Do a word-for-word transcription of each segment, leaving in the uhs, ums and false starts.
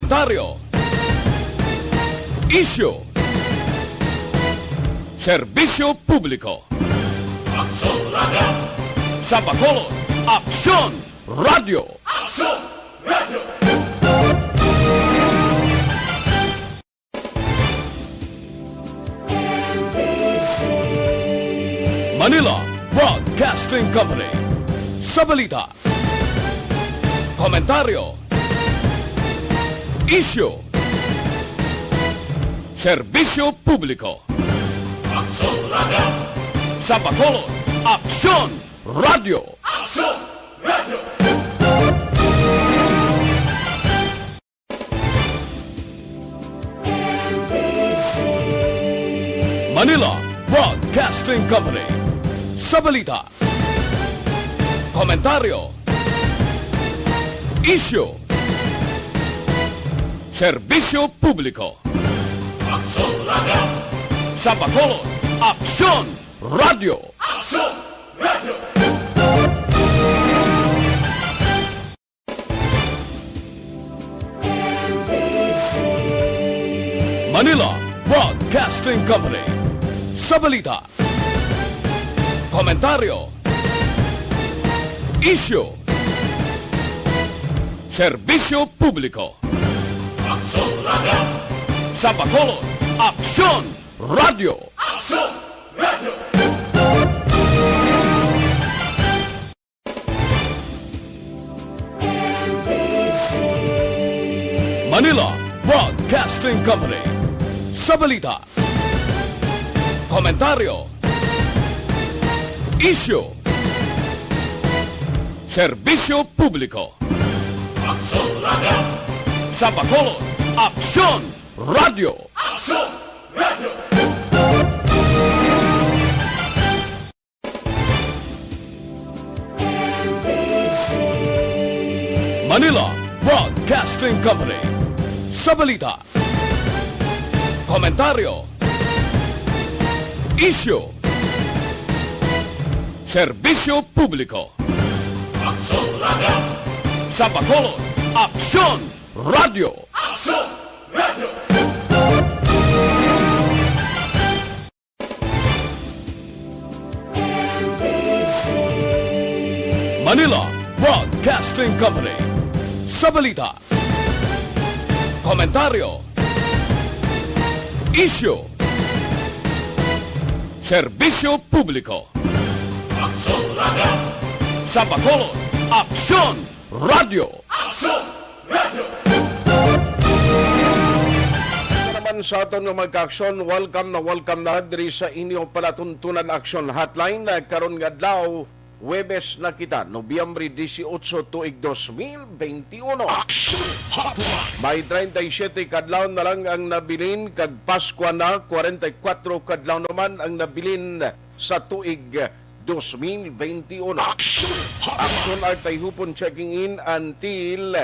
Taryo. Isyu. Serbisyo publiko. Aksyon Radio. Sa Bacolod, Aksyon Radio. Aksyon Radio. Manila Broadcasting Company. Sa balita, komentaryo, isyu, serbisyo publiko. Aksyon Radio. Sa Bacolod, Aksyon Radio. Aksyon Radio. Manila Broadcasting Company. Sa balita, komentaryo, isyu, serbisyo publiko. Aksyon Radio. Sa Bacolod, Aksyon Radio. Aksyon Radio. Manila Broadcasting Company. Sa balita, komentaryo, isyu, serbisyo publiko. Aksyon Radio. Sa Bacolod, Aksyon Radio. Aksyon Radio. Manila Broadcasting Company. Sa balita, komentaryo, isyu, serbisyo publiko. Aksyon Radio. Sa Bacolod, Aksyon Radio. Aksyon Radio. Manila Broadcasting Company. Sa balita, komentaryo, isyu, serbisyo publiko. Aksyon Radio. Sa Bacolod, Aksyon Radio. Aksyon Radio. Manila Broadcasting Company. Sa balita, komentaryo, isyu, serbisyo publiko. Aksyon Radio. Sa Bacolod, Aksyon Radio. Aksyon Radio. Ito naman sa aton nga mga kaaksyon, welcome na welcome na diri sa inyo palatuntunan Aksyon Hotline. Karon nga adlaw, Huwebes na kita, Nobyembre dieciocho, tuig dos mil veintiuno. Action Hotline. May treinta y siete ka adlaw na lang ang nabilin, kag Paskwa na, kwarenta y kuwatro ka adlaw naman ang nabilin sa tuig dos mil veintiuno. Action Hotline. Action Artay Hupon checking in until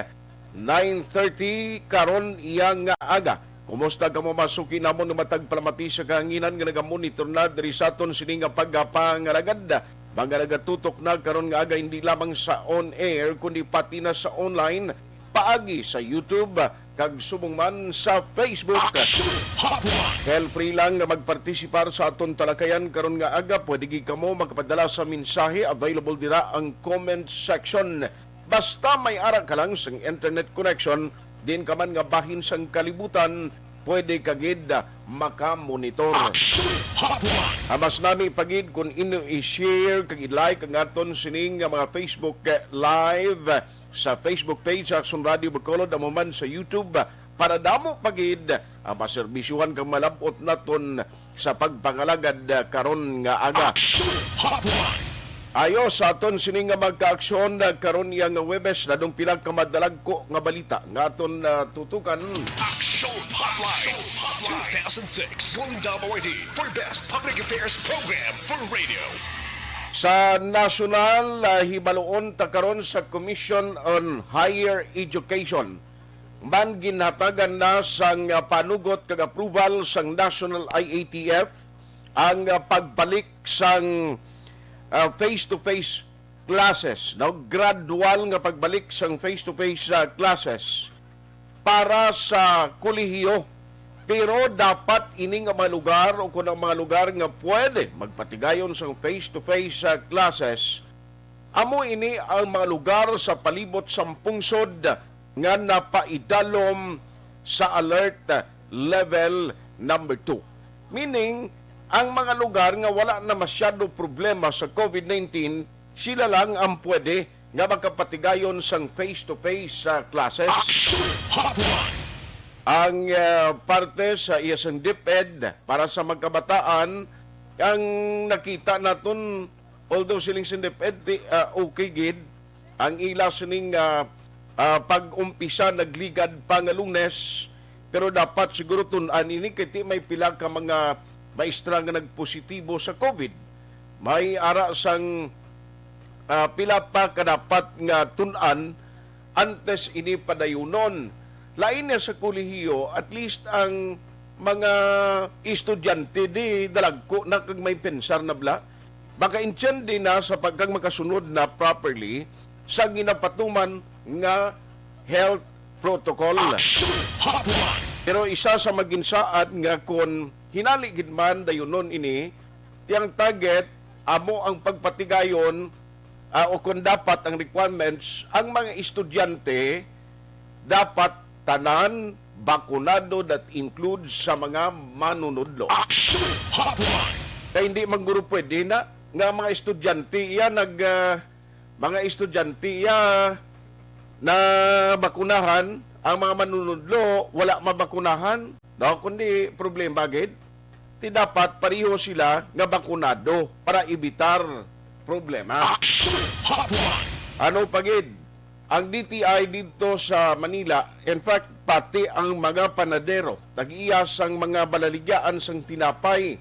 nine thirty karon iya nga aga. Kumusta kamo, mga suki namon nga matag palamati sa kahanginan nga nagamonitor na diri sa aton sini nga pagpangalagad? Mga nagatutok na karon nga aga, hindi lamang sa on air, kundi pati na sa online, paagi sa YouTube, kag subong man sa Facebook. Action Hotline. Feel free lang nga magpartisipar sa aton talakayan karon nga aga. Pwede gid kamo makapadala sa mensahe. Available dira ang comment section. Basta may ara ka lang sang internet connection, diin ka man nga bahin sang kalibutan, pwede ka gid makamonitor. Action Hotline. Mas nami pa gid kon inyo i-share kag i-like ang aton sining nga mga Facebook, eh, Live, eh, sa Facebook page sa Action Radio Bacolod, amo man sa YouTube, eh, para damo pa gid ang maserbisyuhan kag malab-ot naton sa pagpangalagad, ah, karon nga aga. Action Hotline. Ayo sa aton sini nga mga kaaksyon, ah, karon iya nga Huwebes, nadung pila ka madalagko nga balita nga aton, ah, tutukan. Action Hotline two thousand six Golden Dome Awardee for Best Public Affairs Program for Radio. Sa nasyonal, ah, hibaloon ta karon sa Commission on Higher Education man ginhatagan na sang, ah, panugot kag approval sang National I A T F ang, ah, pagbalik sang, ah, face-to-face classes, no? Gradual nga pagbalik sang face-to-face, ah, classes. para sa kolehiyo. Pero dapat ini nga mga lugar o kung ang mga lugar nga pwede magpatigayon sang face-to-face, ah, classes, amo ini ang mga lugar sa palibot sang pungsod nga napaidalom sa alert level number two. Meaning, ang mga lugar nga wala na masyado problema sa COVID nineteen, sila lang ang pwede nga makapatigayon sang face-to-face, ah, classes. Action Hotline! Ang, ah, parte sa iya sang DepEd para sa mga kabataan, ang nakita naton, although siling sang DepEd, ti-, ah, okay gid ang ila sining, ah, ah, pag-umpisa nagligad pa nga Lunes, pero dapat siguro tun-an ini kay ti may pila ka mga maestra nga nagpositibo sa COVID. May ara sang, ah, pila pa ka dapat nga tun-an antes ini padayunon. Lain na sa kolehiyo, at least ang mga estudyante di dalagko na kag may pensar na bala. Makaintindi na sa pagkang makasunod na properly sa ginapatuman nga health protocol. Action Hotline! Pero isa sa maginsaad nga kon hinali gid man dayunon ini, ti ang target amo ang pagpatigayon, ah, o kon dapat ang requirements, ang mga estudyante dapat tanan bakunado, that includes sa mga manunudlo. Action Hotline! Kay hindi man guro pwede na nga mga estudyante iya nag, ah, mga estudyante iya na bakunahan, ang mga manunudlo wala mabakunahan, no? Kundi problema gid. Ti dapat pareho sila nga bakunado para ebitar problema. Action Hotline! Ano pa gid? Ang D T I dito sa Manila, in fact, pati ang mga panadero, tag-iya sang mga balaligyaan sang tinapay,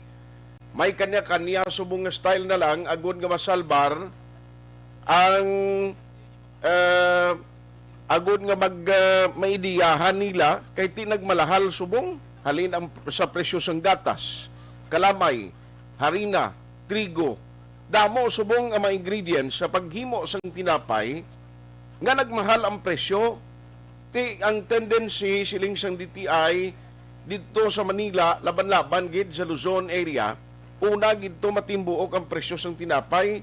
may kanya-kanya subong nga style na lang, agod nga masalbar ang, eh, agod nga mag, eh, maidiyahan nila, kay ti nagmalahal subong, halin ang, sa presyo sang gatas, kalamay, harina, trigo. Damo subong ang mga ingredients sa paghimo sang tinapay nga nagmahal ang presyo. Ti ang tendency siling sang D T I didto sa Manila, laban-laban gid sa Luzon area, una gid to matimbuok ang presyo sang tinapay.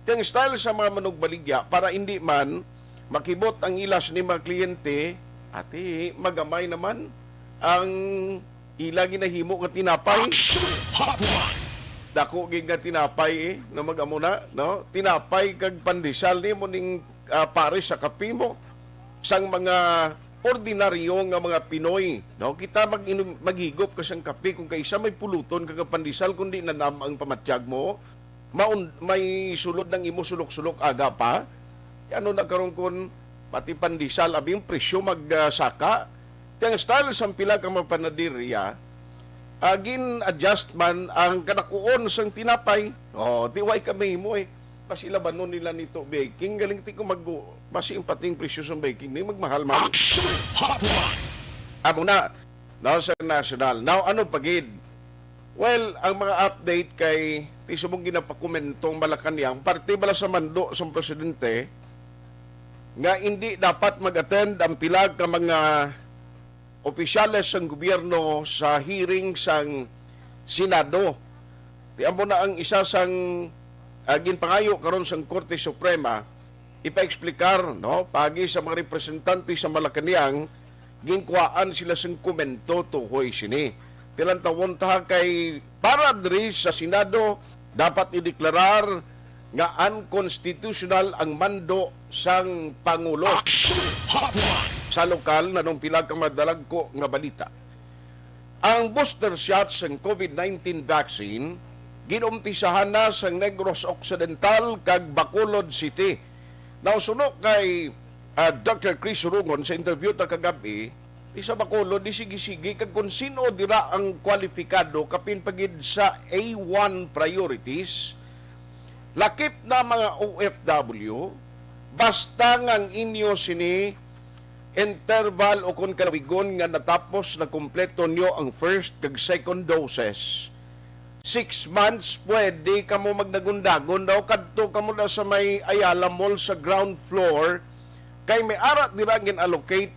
Ti ang style sa mga manugbaligya para indi man makibot ang ila sini mga kliyente, ati magamay naman ang ila ginahimo nga tinapay. Action Hotline! Dako gid nga tinapay, eh, no, mag-amo na, no? Tinapay kag pandesal ni mo ning, ah, pares sa kape mo sang mga ordinaryo nga mga Pinoy, no? Kita mag-inom, maghigop ka sang kape kung kaisa may puluton kag pandesal, kundi nanam ang pamatyag mo, maun-, may sulod ang imo sulok-sulok aga pa. Ano na karon kun pati pandesal, abi ang presyo mag, ah, saka? Ti ang style sang pila ka mga panaderia, ah, gin-adjust man ang kadakuon sang tinapay. Oh, ti way ka mahimo, eh. Basi labanon nila nito baking. Galing ti ko mag-, basi ang pating presyo sang baking ni magmahal man. Action Hotline! Amo na, no, sa national. Now, ano pa gid? Well, ang mga update kay ti subong ginapakomento ang Malacañang, parte bala sa mando sang presidente nga indi dapat mag-attend ang pila ka mga opisyales sang gobyerno sa hearing sang Senado. Ti amo na ang isa sang, ah, ginpangayo karon sang Korte Suprema ipaeksplikar, no, paagi sa mga representante sa Malacañang, ginkuhaan sila sing komento tuhoy sini. Tilantawon ta kay para diri sa Senado, dapat ideklarar nga unconstitutional ang mando sang Pangulo. Action Hotline! Sa lokal, nanong pila ka madalagko nga balita. Ang booster shot sang COVID nineteen vaccine ginumpisahan na sa Negros Occidental kag Bacolod City. Now, suno kay, ah, Doctor Chris Surungon sa interview ta kagabi, di sa Bacolod, di sige-sige kag kung sino dira ang kwalipikado kapin pa gid sa A one priorities, lakip na mga O F W, basta nga ang inyo sini interval o kon kalawigon nga natapos na kumpleto nyo ang first kag second doses, six months, pwede kamo magdagon-dagon daw. Kadto kamo na sa may Ayala Mall sa ground floor, kay may ara dira gin-allocate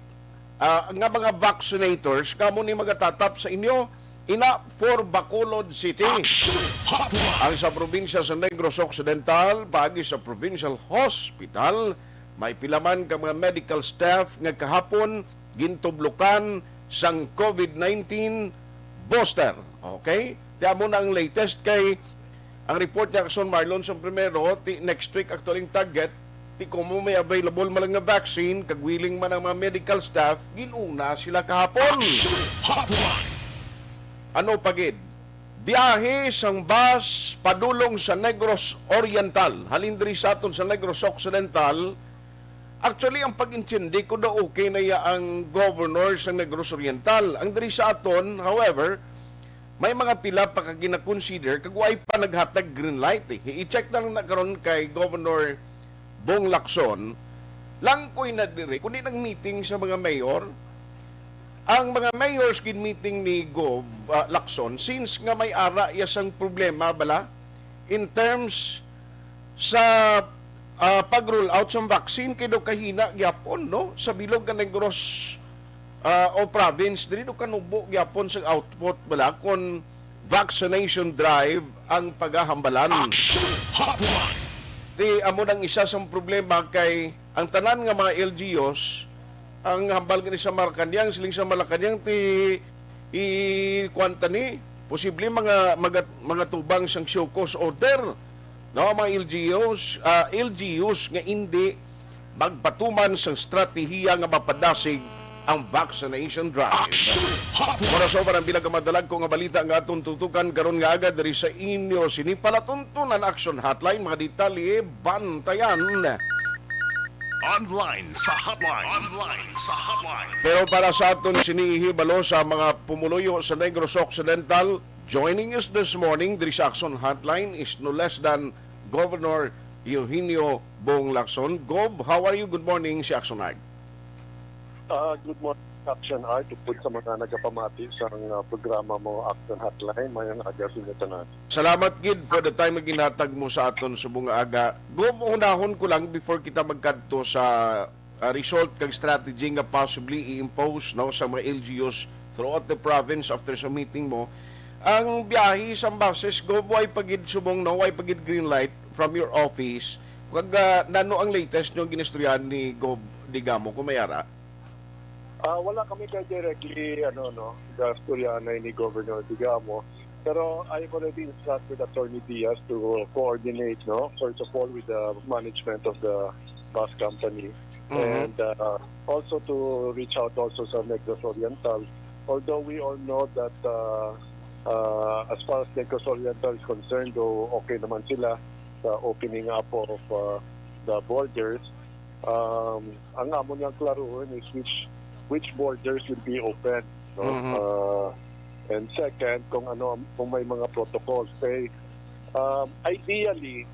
ah, nga mga vaccinators kamo ni magatatap sa inyo ina for Bacolod City. Action Hotline! Ang sa probinsya sa Negros Occidental, paagi sa Provincial Hospital, may pila man ka mga medical staff nga kahapon gintublokan sang COVID nineteen booster. Okay? Ti amo na ang latest kay ang report ni Action Marlon sa primero, ti next week actually ang target, ti kumo may available man lang nga vaccine, kag willing man ang mga medical staff, ginuna sila kahapon. Action Hotline! Ano pa gid? Biyahe sang bus padulong sa Negros Oriental, halin diri sa aton sa Negros Occidental. Actually, ang pag-intindi ko daw okay na ya ang governor sa Negros Oriental. Ang diri sa aton, however, may mga pila pa ka gina-consider kag way pa naghatag green light eh. I-check na lang na karon kay Governor Bong Lacson. Langkoy na diri, kundi nag-meeting sa mga mayor. Ang mga mayors gin-meeting ni Gov, ah, Lacson, since nga may ara iya sang problema bala in terms sa, ah, pag-roll out sang vaccine, kay daw kahina gyapon, no, sa bilog nga Negros, ah, o province, diri daw kanubo gyapon sa output bala kon vaccination drive ang pagahambalan. Action Hotline! Ti amo nang isa sang problema kay ang tanan nga mga L G Us, ang hambal gani sa Malacañang, siling sa Malacañang, ti i-, kuwan ta ni, posible mga, mga, mga tubang sang show cause order. No, mga L G Us, ah, L G Us nga indi magpatuman sang estratehiya nga mapadasig ang vaccination drive. Action Hotline! Para sa uban ang bilang ka madalag ko nga balita nga aton tutukan karon nga aga diri sa inyo sini palatuntunan Action Hotline, mga detalye bantayan. Online sa hotline. Online sa hotline. Pero para sa aton sini ihibalo sa mga pumuluyo sa Negros Occidental, joining us this morning diri sa Action Hotline is no less than Governor Eugenio Bong Lacson. Gov, how are you? Good morning, si Action Art. Ah, good morning, Action Art. Upod sa mga nagapamati sa, ah, programa mo, Action Hotline, mayang aga sa inyo tanan. Salamat gid for the time nga ginhatag mo sa aton subong nga aga. Gov, unahon ko lang before kita magkadto sa, ah, result kag strategy nga possibly i-impose, no, sa mga L G Us throughout the province after sa meeting mo. Ang biyahe sa buses, Gov, way pa gid subong, no, way pa gid green light from your office. Kag, ah, nano ang latest nyo ginistoryahan ni Gov Digamo, kung may ara? Ah, wala kami kay directly, ano, no, gastoryahan ni Governor Digamo. Pero I've already instructed Attorney Diaz to coordinate, no, first of all with the management of the bus company. Mhm. And, uh, also to reach out also sa Negros Oriental. Although we all know that, uh, uh, as far as Negros Oriental is concerned, though okay naman sila sa opening up of, uh, the borders, um, ang amo niyang klaruhon is which, which borders will be open, no? Mhm. Uh, and second, kung ano, kung may mga protocols. Kay, um, ideally,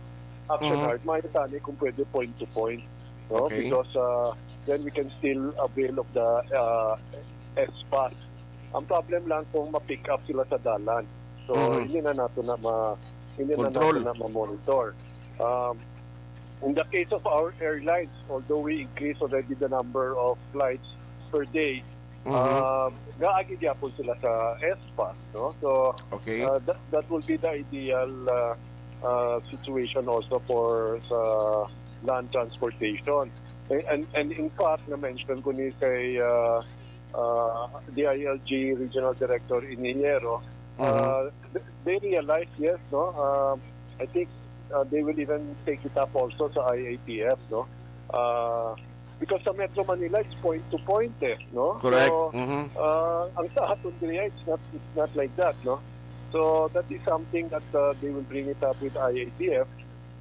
Action Mhm. Art, may tani kung pwede point to point, no? Okay. Because, uh, then we can still avail of the, uh, S-Pass. Ang problem lang kung ma-pick up sila sa dalan. So, Mhm. hindi na nato na ma-, hindi na Control. nato na ma-monitor. Um, in the case of our airlines, although we increase already the number of flights per day, Mhm. um, gaagi gyapon sila sa S-Pass, no? So, Okay. uh, that, that will be the ideal, uh, uh, situation also for sa land transportation. And, and, and in fact, na-mention ko ni kay, uh, uh, D I L G Regional Director Ingeniero, Mhm. uh, th-, they realize, yes, no? Uh, I think, uh, they will even take it up also sa I A T F, no? Uh, because sa Metro Manila, it's point to point, eh, no? Correct. So, Mhm. uh, ang sa aton diri, it's not, it's not like that, no? So, that is something that, uh, they will bring it up with I A T F,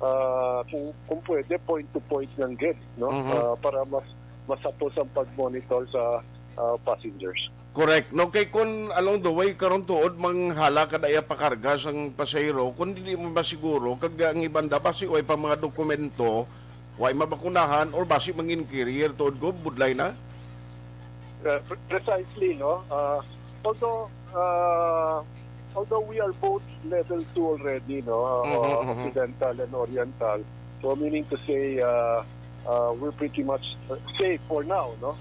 uh, kung, kung pwede, point to point lang gid, no? Mhm. Uh, para mas, mas hapos ang pag-monitor sa, uh, passengers. Correct. No, kay kun along the way karon tuod manghala ka daya pakarga sang pasahero, kun dili mo masiguro, kag ang iban da basi way pa mga dokumento, way mabakunahan, or basi mangin carrier tuod ko, budlay na? Uh, pre-, precisely, no? Uh, although, uh, although we are both level two already, no? Uh, Mhm, mhm. Occidental and Oriental. So, meaning to say, uh, uh, we're pretty much, uh, safe for now, no?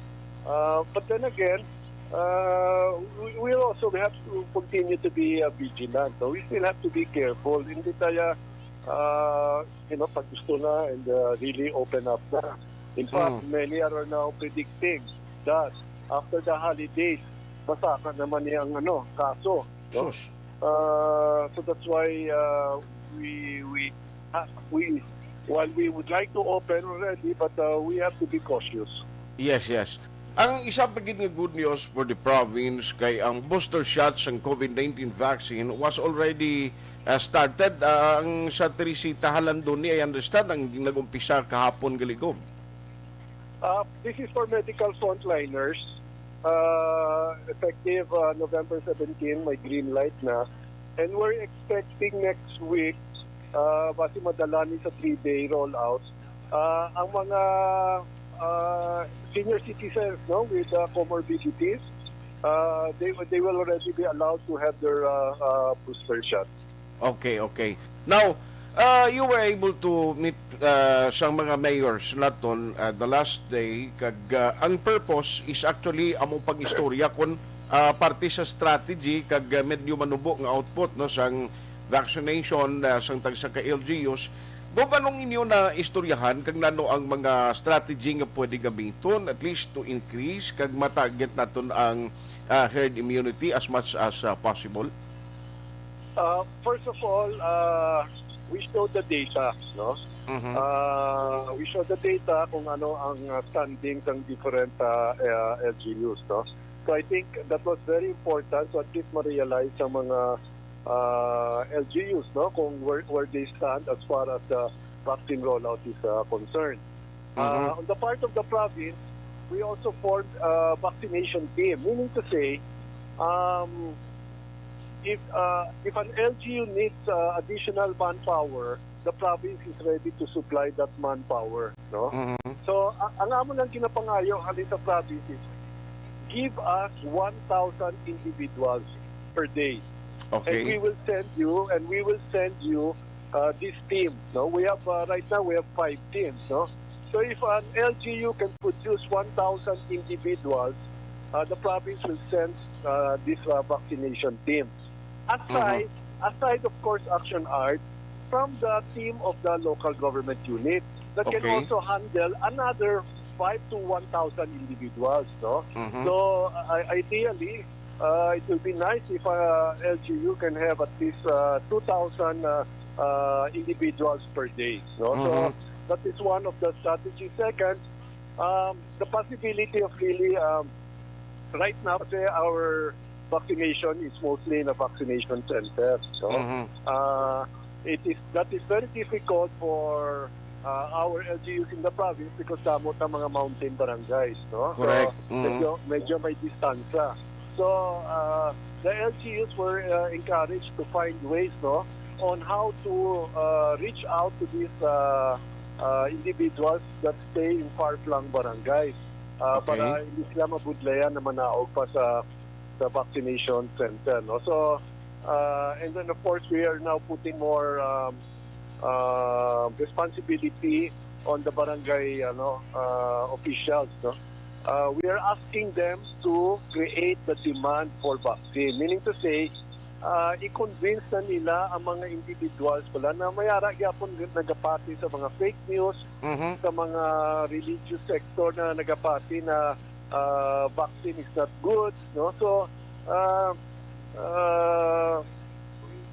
Uh, but then again, uh, we, we also have to continue to be uh, vigilant. So we still have to be careful. Hindi tayo, uh, you know, pag gusto na and uh, really open up na. In fact, Mm. many are now predicting that after the holidays, masaka naman yung ano, kaso. No? Sus. Uh, so that's why uh, we we uh, we while we would like to open already, but uh, we have to be cautious. Yes, yes. Ang isa pa gid nga good news for the province kay ang booster shots sang COVID nineteen vaccine was already uh, started. Uh, ang sa Teresita Jalandoni, I understand, ang nag-umpisa kahapon gali, Gob. Uh, this is for medical frontliners. Uh, effective uh, November seventeen, may green light na. And we're expecting next week, uh, basi madala ni sa three-day rollout, uh, ang mga uh, senior citizens, no, with uh, comorbidities, uh, they, they will already be allowed to have their uh, uh, booster shot. Okay, okay. Now, uh, you were able to meet uh, sa mga mayors naton uh, the last day, kag uh, ang purpose is actually amo pag-istorya kung uh, parte sa strategy kag uh, medyo manubo nga output, no, sang vaccination uh, sang tagsa ka L G Us. Gob, anong inyo na istoryahan kag nano ang mga strategy nga pwede gamiton at least to increase kag ma-target naton ang uh, herd immunity as much as uh, possible? Uh, first of all, uh, we showed the data, no? Mhm. Uh, we showed the data kung ano ang uh, standing ng different uh, uh, L G Us, no? So I think that was very important, so at least ma-realize sa mga uh, L G Us, no, kung where, where they stand as far as the vaccine rollout is uh, concerned. Uh, Mhm. On the part of the province, we also formed a vaccination team, meaning to say, um, if uh, if an L G U needs uh, additional manpower, the province is ready to supply that manpower, no? Mhm. So, a- ang amo lang ginapangayo halin sa province is give us one thousand individuals per day. And we Okay. will send you, and we will send you uh, this team, no? We have, uh, right now, we have five teams, no? So if an L G U can produce one thousand individuals, uh, the province will send uh, this uh, vaccination team. Aside, aside of course, Action Art, from the team of the local government unit that can Okay. also handle another five to one thousand individuals, no? Mhm. So, uh, ideally, uh, it will be nice if uh, L G U can have at least uh, two thousand uh, uh, individuals per day, no? So, Mhm. that is one of the strategies. Second, um, the possibility of really, um, right now, say our vaccination is mostly in a vaccination center. So, Mhm. uh, it is that is very difficult for uh, our L G Us in the province because damo ta mga mountain barangays, no? Correct. So, Mhm. medyo, medyo may distansya. So, uh, the L G Us were uh, encouraged to find ways, no, on how to uh, reach out to these uh, uh, individuals that stay in far-flung barangays uh, Okay. para hindi sila mabudlayan na manaog pa sa sa vaccination center, no? So, uh, and then of course, we are now putting more um, uh, responsibility on the barangay, ano, uh, officials, no? Uh, we are asking them to create the demand for vaccine, meaning to say, uh, i-convince na nila ang mga individuals pala na may ara gyapon nagapati sa mga fake news, Mhm. sa mga religious sector na nagapati na uh, vaccine is not good, no? So, uh, uh,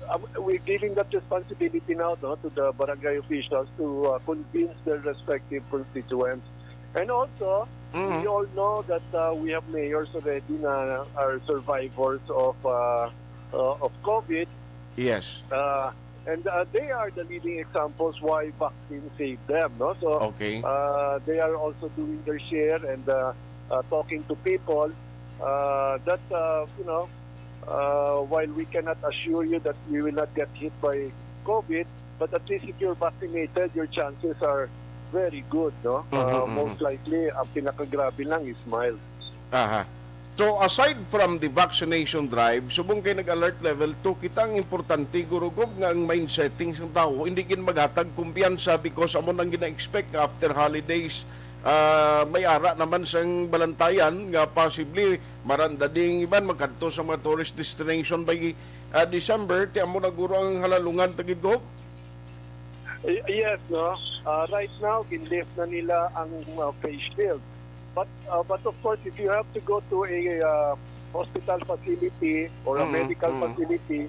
um, we're giving that responsibility now, no, to the barangay officials to uh, convince their respective constituents. And also, Mhm. we all know that uh, we have mayors already na are survivors of uh, uh, of COVID. Yes. Uh, and uh, they are the living examples why vaccine saved them, no? So Okay. uh, they are also doing their share and uh, uh, talking to people uh, that uh, you know uh, while we cannot assure you that we will not get hit by COVID, but at least if you're vaccinated, your chances are very good, no? Mhm, Uh, mhm. Most likely, ang pinakagrabe lang is mild. Aha. So, aside from the vaccination drive, subong kay nag-alert level two kita, ang importante, Guro Gob, nga ang mind setting sang tawo, hindi gid maghatag kumpiyansa because amo nang gina-expect nga after holidays, Ah, may ara naman sang balantayan nga possibly maranda ding iban magkadto sa mga tourist destination by, ah, December. Ti amo na guro ang halalungan, Tagid Gov? Y- Yes, no? Uh, right now, ginlift na nila ang uh, face shield. But, uh, but of course, if you have to go to a uh, hospital facility or a Mm, medical mm. facility,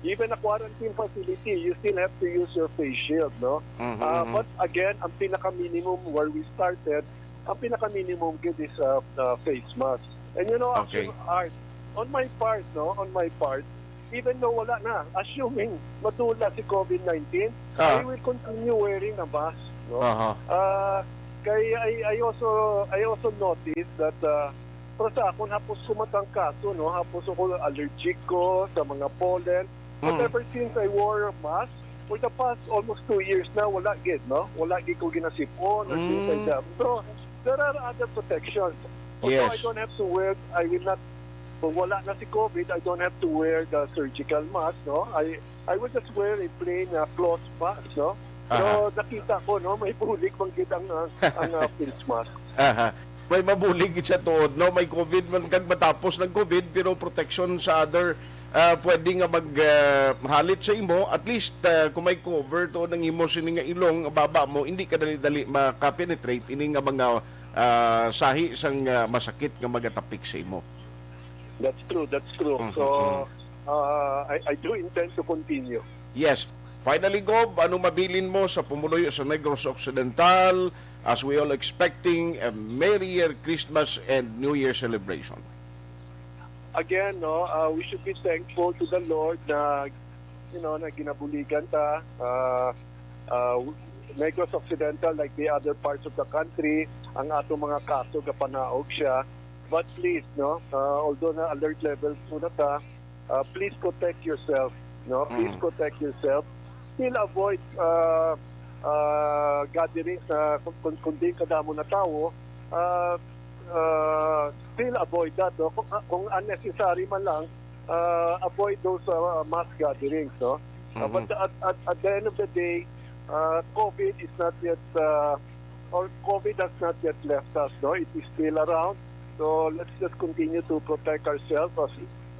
even a quarantine facility, you still have to use your face shield, no? Mhm, Uh, mhm. But again, ang pinaka-minimum where we started, ang pinaka-minimum gid is uh, uh, face mask. And you know, Okay. Action Art, on my part, no, on my part, even though wala na, assuming madula si COVID nineteen, Ah. I will continue wearing a mask, no? Aha. Ah, kay I, I also I also noticed that uh, para sa akon, hapos kumatang kaso, no? Hapos ako allergic ko sa mga pollen. But Mm. ever since I wore a mask, for the past almost two years na, wala gid, no? Wala gid ko ginasipon or things like Mm. that. So, there are other protections. Although Yes. I don't have to wear, I will not, kung wala na si COVID, I don't have to wear the surgical mask, no? I I will just wear a plain uh, cloth mask, no? Pero Aha. Nakita ko, no, may bulig man gid ang, ang, ang uh, face mask. Aha. May mabulig gid sa tuod, no? May COVID man kag matapos ng COVID, pero protection sa other, ah, pwede nga mag ah, halit sa imo. At least, ah, kung may cover tuod ang imo sini nga ilong, baba mo, hindi ka dali-dali makapenetrate ini nga mga ah, sahi sang ah, masakit nga magatapik sa imo. That's true, that's true. Mhm, So, mhm. uh, I, I do intend to continue. Yes. Finally, Gob, ano mabilin mo sa pumuluyo sa Negros Occidental as we all expecting a merrier Christmas and New Year celebration? Again, no, uh, we should be thankful to the Lord na, you know, na ginabuligan ta. Uh, uh, Negros Occidental, like the other parts of the country, ang atong mga kaso gapanaog siya. But please, no, uh, although na alert level po na ta, uh, please protect yourself, no? Please Mm. protect yourself. Still avoid uh, uh, gatherings na kung, kung, kung di kadamo na tao, uh, uh, still avoid that, no? Kung, kung unnecessary man lang, uh, avoid those uh, mass gatherings, no? Uh, Mhm. But at, at, at the end of the day, uh, COVID is not yet, uh, or COVID has not yet left us, no? It is still around. So let's just continue to protect ourselves. As,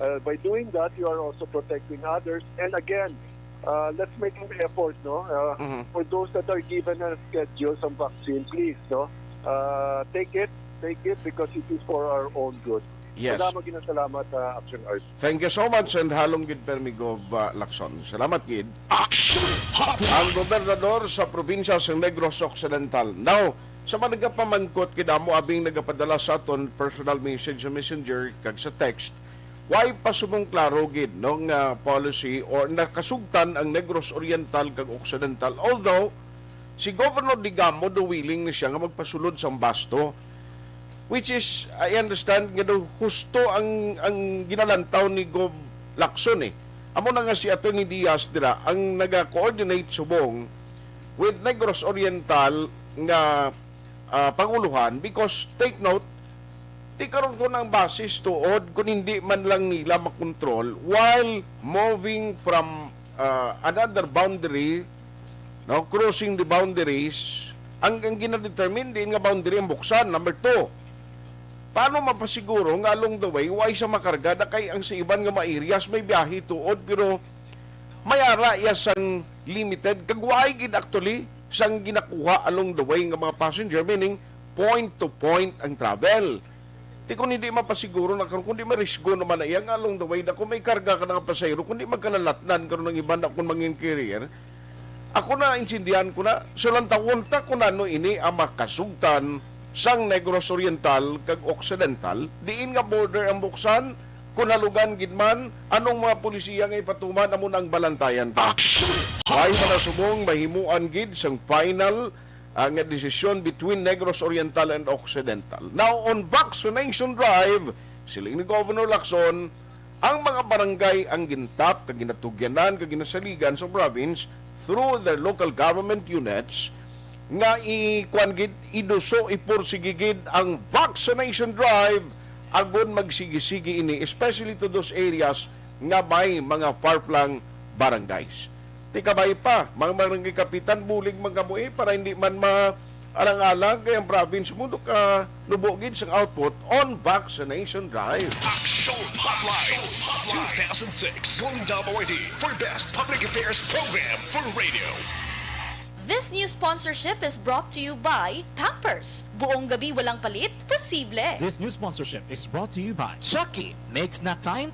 uh, by doing that, you are also protecting others. And again, uh, let's make an effort, no? Uh, Mhm. For those that are given a schedule sa vaccine, please, no? Uh, take it, take it because it is for our own good. Yes. Salamat, ginasalamat, uh, Action Art. Thank you so much and halong gid permi, Gob, ah, Lacson. Salamat gid. Action Hotline. Ang gobernador sa probinsya sa Negros Occidental. Now, sa mga nagapamangkot, kidamo abing nagapadala sa aton personal message sa messenger kag sa text, why pa subong klaro gid, no, nga policy or nakasugtan ang Negros Oriental kag Occidental. Although, si Governor Digamo do willing na siya nga magpasulod sang basto, which is, I understand nga daw husto ang, ang ginalantaw ni Gov Lacson eh. Amo na nga si Attorney Diaz dira ang naga-coordinate subong with Negros Oriental nga, ah, panguluhan, because take note, ti karon ko nang basis tuod kung hindi man lang nila makontrol while moving from ah, another boundary, no, crossing the boundaries, ang, ang ginadetermine diin nga boundary ang buksan. Number two, paano mapasiguro nga along the way, way sa makarga na kay ang sa iban nga mga areas may biyahe tuod, pero may ara iya sang limited, kag way gid actually sang ginakuha along the way nga mga passenger, meaning point to point ang travel. Ti kung hindi mapasiguro na karon, kundi marisgo naman na iya nga along the way na kung may karga ka nga pasahero, kundi magkalalatnan karon ang iban na kung mangin carrier. Ako na, intindihan ko na, sulantawon ta kung ano ini ang makasugtan sang Negros Oriental kag Occidental, diin nga border ang buksan, kung halugan gid man, anong mga polisiya nga ipatuman, amo na ang balantayan ta. Action Ay Hotline. manasubong mahimuan gid sang final ah, nga desisyon between Negros Oriental and Occidental. Now, on vaccination drive, siling ni Governor Lacson, ang mga barangay ang gintap, kag ginatugyanan, kag ginasaligan sa province through their local government units nga ikuan gid, iduso, ipursigi gid ang vaccination drive agod magsigi-sigi ini, especially to those areas nga may mga far-flung barangays. Ti kabay pa, mga barangay kapitan, bulig man kamo eh, para hindi man ma, Alang-alang kay ang province mo, do ka nubo gid sang output on vaccination drive. Action Hotline two thousand six, Golden Dove Awardee for Best Public Affairs Program for Radio. This news sponsorship is brought to you by Pampers. Buong gabi walang palit, posible. This news sponsorship is brought to you by Chucky. Makes nap time.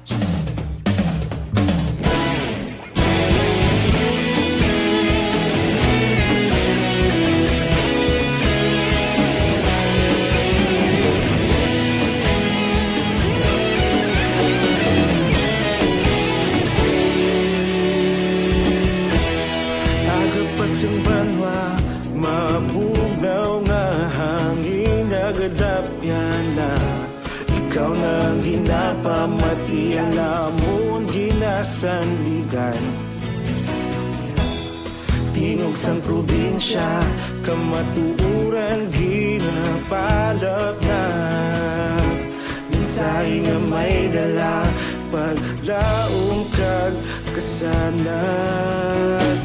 Aga pa sang banwa, mabugnaw nga hangin, nagadapyan na. Ikaw na ang ginapamati, ang amon ginasandigan. Tingog sang probinsya, kamatuoran ginapalapnap. Mensahe nga may dala, paglaom kag kasanag.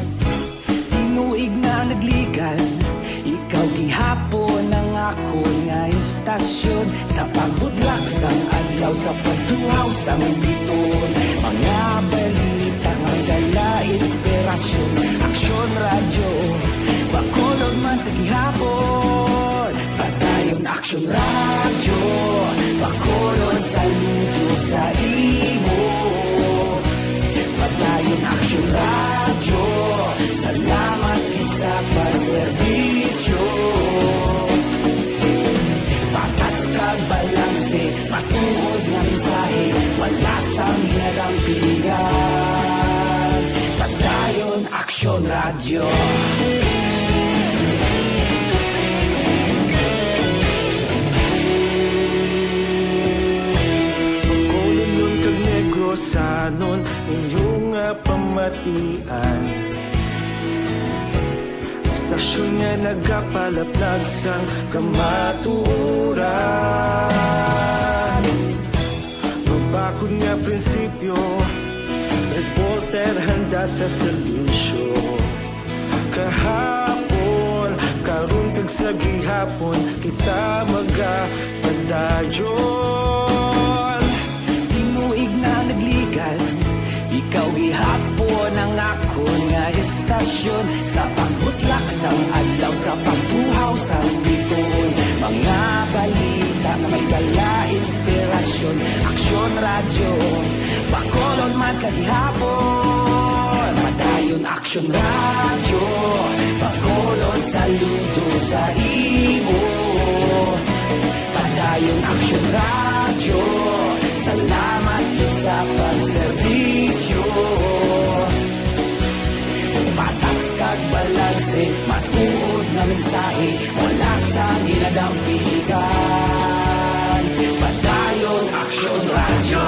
Tinuig na nagligan, ikaw gihapon ang akon nga istasyon. Sa pagbutlak sang adlaw, sa pagtuhaw sang biton, mga balita nga dala inspirasyon. Aksyon Radyo, Bacolod man sa gihapon. Padayon Aksyon Radyo, Bacolod, saludo sa imo. Padayon Aksyon Radyo, salamat gid sa pagserbisyo. Patas kag balanse, matuod nga mensahe, wala sang ginadampigan. Padayon Aksyon Radyo. Bacolodnon kag Negrosanon, inyo nga pamatian. Istasyon nga nagapalaplag sang kamatuoran. Mabakod nga prinsipyo, reporter handa sa serbisyo. Kahapon, karon, kag sa gihapon, kita magapadayon. Tinuig na nagligan, ikaw gihapon ang akon nga istasyon. Sa pagbutlak sang adlaw, sa pagtuhaw sang biton, mga balita nga may dala inspirasyon. Aksyon Radyo, Bacolod man sa gihapon. Padayon Aksyon Radyo, Bacolod, saludo sa imo. Padayon Aksyon Radyo, salamat gid sa pagserbisyo. Patas kag balanse, matuod nga mensahe, wala sang ginadampigan. Padayon Aksyon Radyo.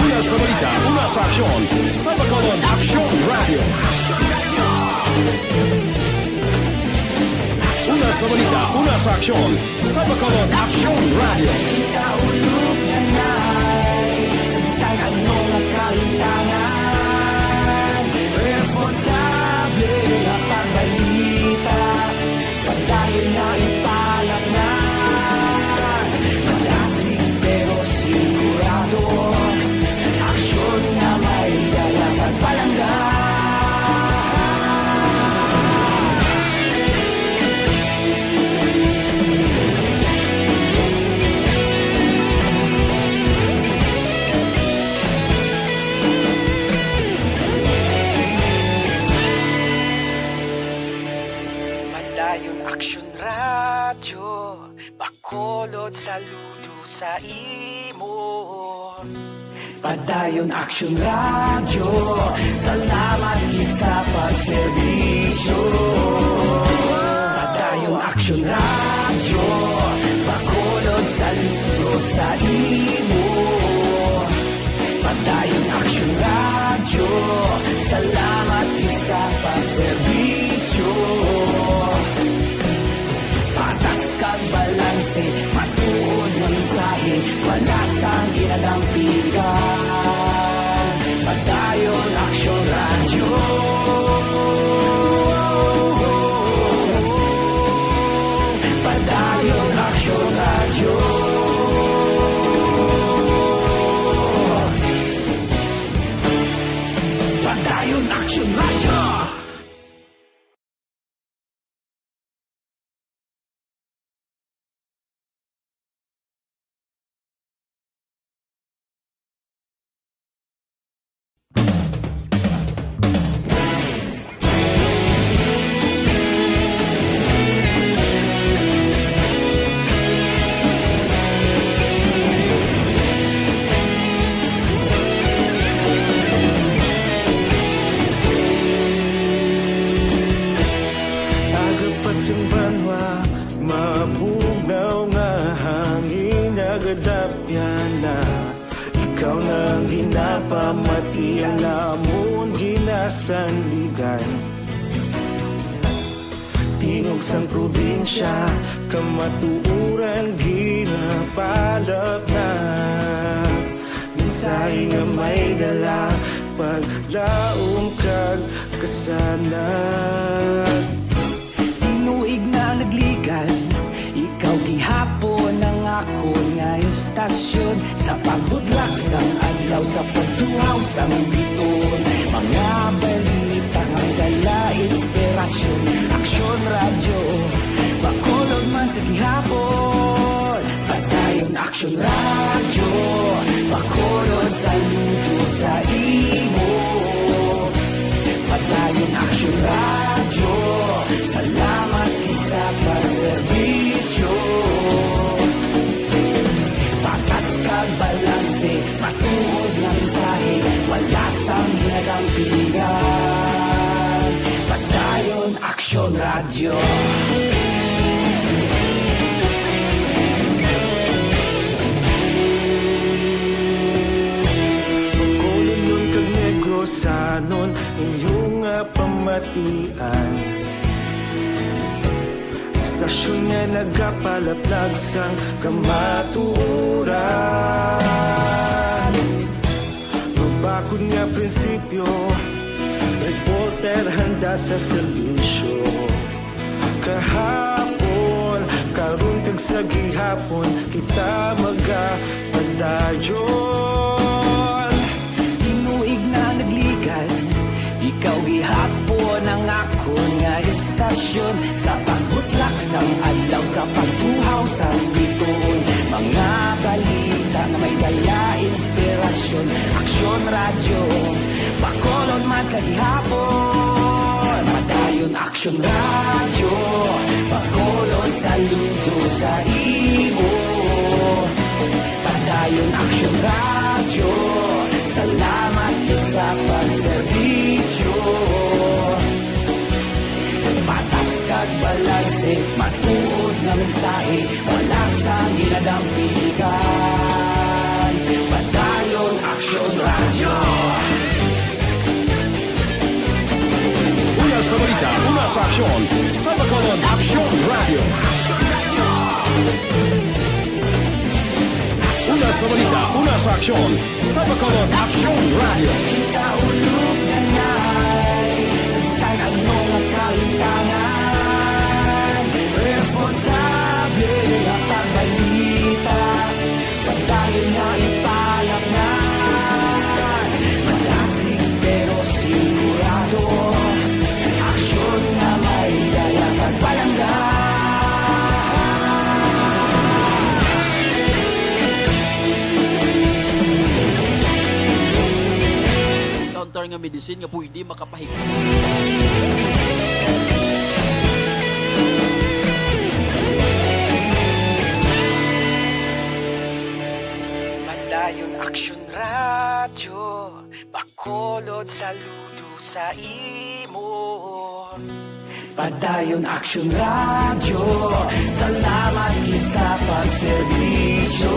Una sa balita, una sa aksyon, sa Bacolod Aksyon Radyo. Una sa balita, una sa aksyon, sa Bacolod Aksyon Radyo. Kaulog na nay, sa bisan ano nga kahimtangan, responsable nga pagbalita. Padayon nga ipalatnan, madasig pero sigurado, aksyon nga may dala kag palangga. Padayon Aksyon Radyo, Bacolod, saludo sa imo. Padayon Aksyon Radyo, salamat gid sa pagserbisyo. Padayon Aksyon Radyo, Bacolod, saludo sa imo. Padayon Aksyon Radyo, salamat gid sa pagserbisyo. Patas kag balanse, matuod nga mensahe, wala sang ginadampigan. Padayon Aksyon Radyo. Kadapyana, ikaw na ang ginapamati, ang amon ginasandigan. Tingog sang probinsya, kamatuoran ginapalapnag. Mensahe nga may dala, paglaom kag kasanag. Tinuig na nagligan, ikaw gihapon ang akon nga istasyon. Sa pagbudlak sang adlaw, sa pagtuhaw sang biton, mga balita nga dala inspirasyon. Aksyon Radyo, Bacolod man sa gihapon. Padayon Aksyon Radyo, Bacolod, saludo sa imo. Padayon Aksyon Radyo, salamat gid sa pagserbisyo. Patas kag balanse, matuod nga mensahe, wala sang ginadampigan. Padayon Aksyon Radyo. Bacolodnon kag Negrosanon, inyo nga pamatian. Istasyon nga nagapalaplag sang kamatuoran. Mabakod nga prinsipyo, reporter handa sa serbisyo. Kahapon, karon kag sa gihapon, kita magapadayon. Tinuig na nagligan, ikaw gihapon ang akon nga istasyon. Sa pagbutlak sang adlaw, sa pagtuhaw sang biton, mga balita nga may dala inspirasyon. Aksyon Radyo, Bacolod man sa gihapon. Padayon Aksyon Radyo, Bacolod, saludo sa imo. Padayon Aksyon Radyo, salamat gid sa pagserbisyo. Patas kag balanse, matuod nga mensahe, wala sang ginadampigan. Padayon Aksyon Radyo. Una sa balita, una sa aksyon, sa Bacolod Aksyon Radyo. Una sa balita, una sa aksyon, sa Bacolod Aksyon Radyo. Kita ulog na ngay, sa bisan ano nga kahitangan, responsable nga pagbalita. Padayon nga ipalapngan, madasig pero sigurado. Aksyon nga may dala kag palangga. Counter nga medicine nga pwede makapahig- Padayon Aksyon Radyo, Bacolod, saludo sa imo. Padayon Aksyon Radyo, salamat gid sa pagserbisyo.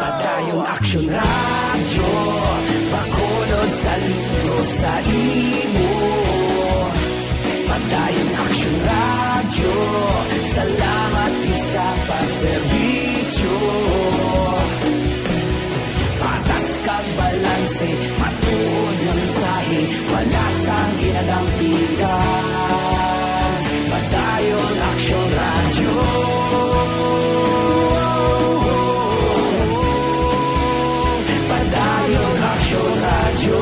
Padayon Aksyon Radyo, Bacolod, saludo sa imo. Padayon Aksyon Radyo, salamat gid sa pagserbisyo. Patas kag balanse, matuod nga mensahe, wala sang ginadampigan. Padayon Aksyon Radyo. Padayon Aksyon Radyo.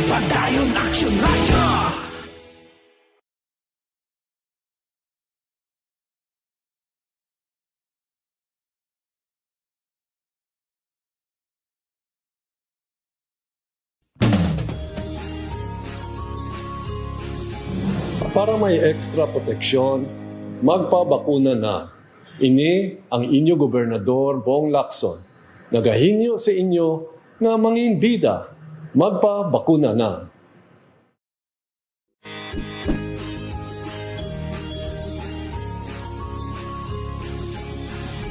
Padayon Aksyon Radyo. Para may extra proteksyon, magpabakuna na. Ini ang inyo Gobernador, Bong Lacson, nagahingyo sa inyo nga manginbida, magpabakuna na.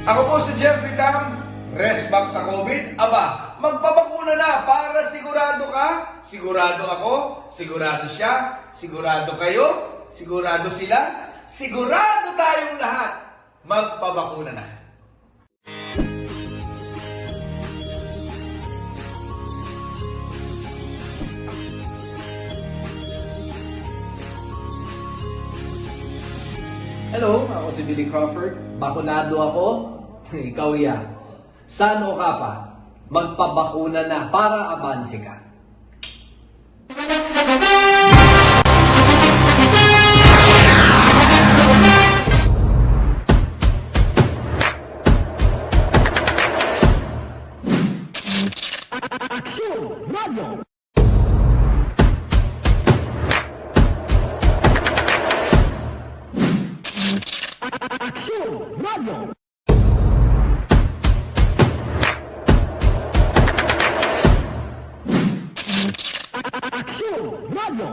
Ako po si Jeff Bitam, rest back sa COVID. Aba, magpabakuna na para sigurado ka, sigurado ako, sigurado siya, sigurado kayo, sigurado sila, sigurado tayong lahat. Magpabakuna na. Hello, ako si Billy Crawford. Bakunado ako. Ikaw, ya. San-o ka pa? Magpabakuna na para abanse ka. Aksyon! Radio! Aksyon! Radio!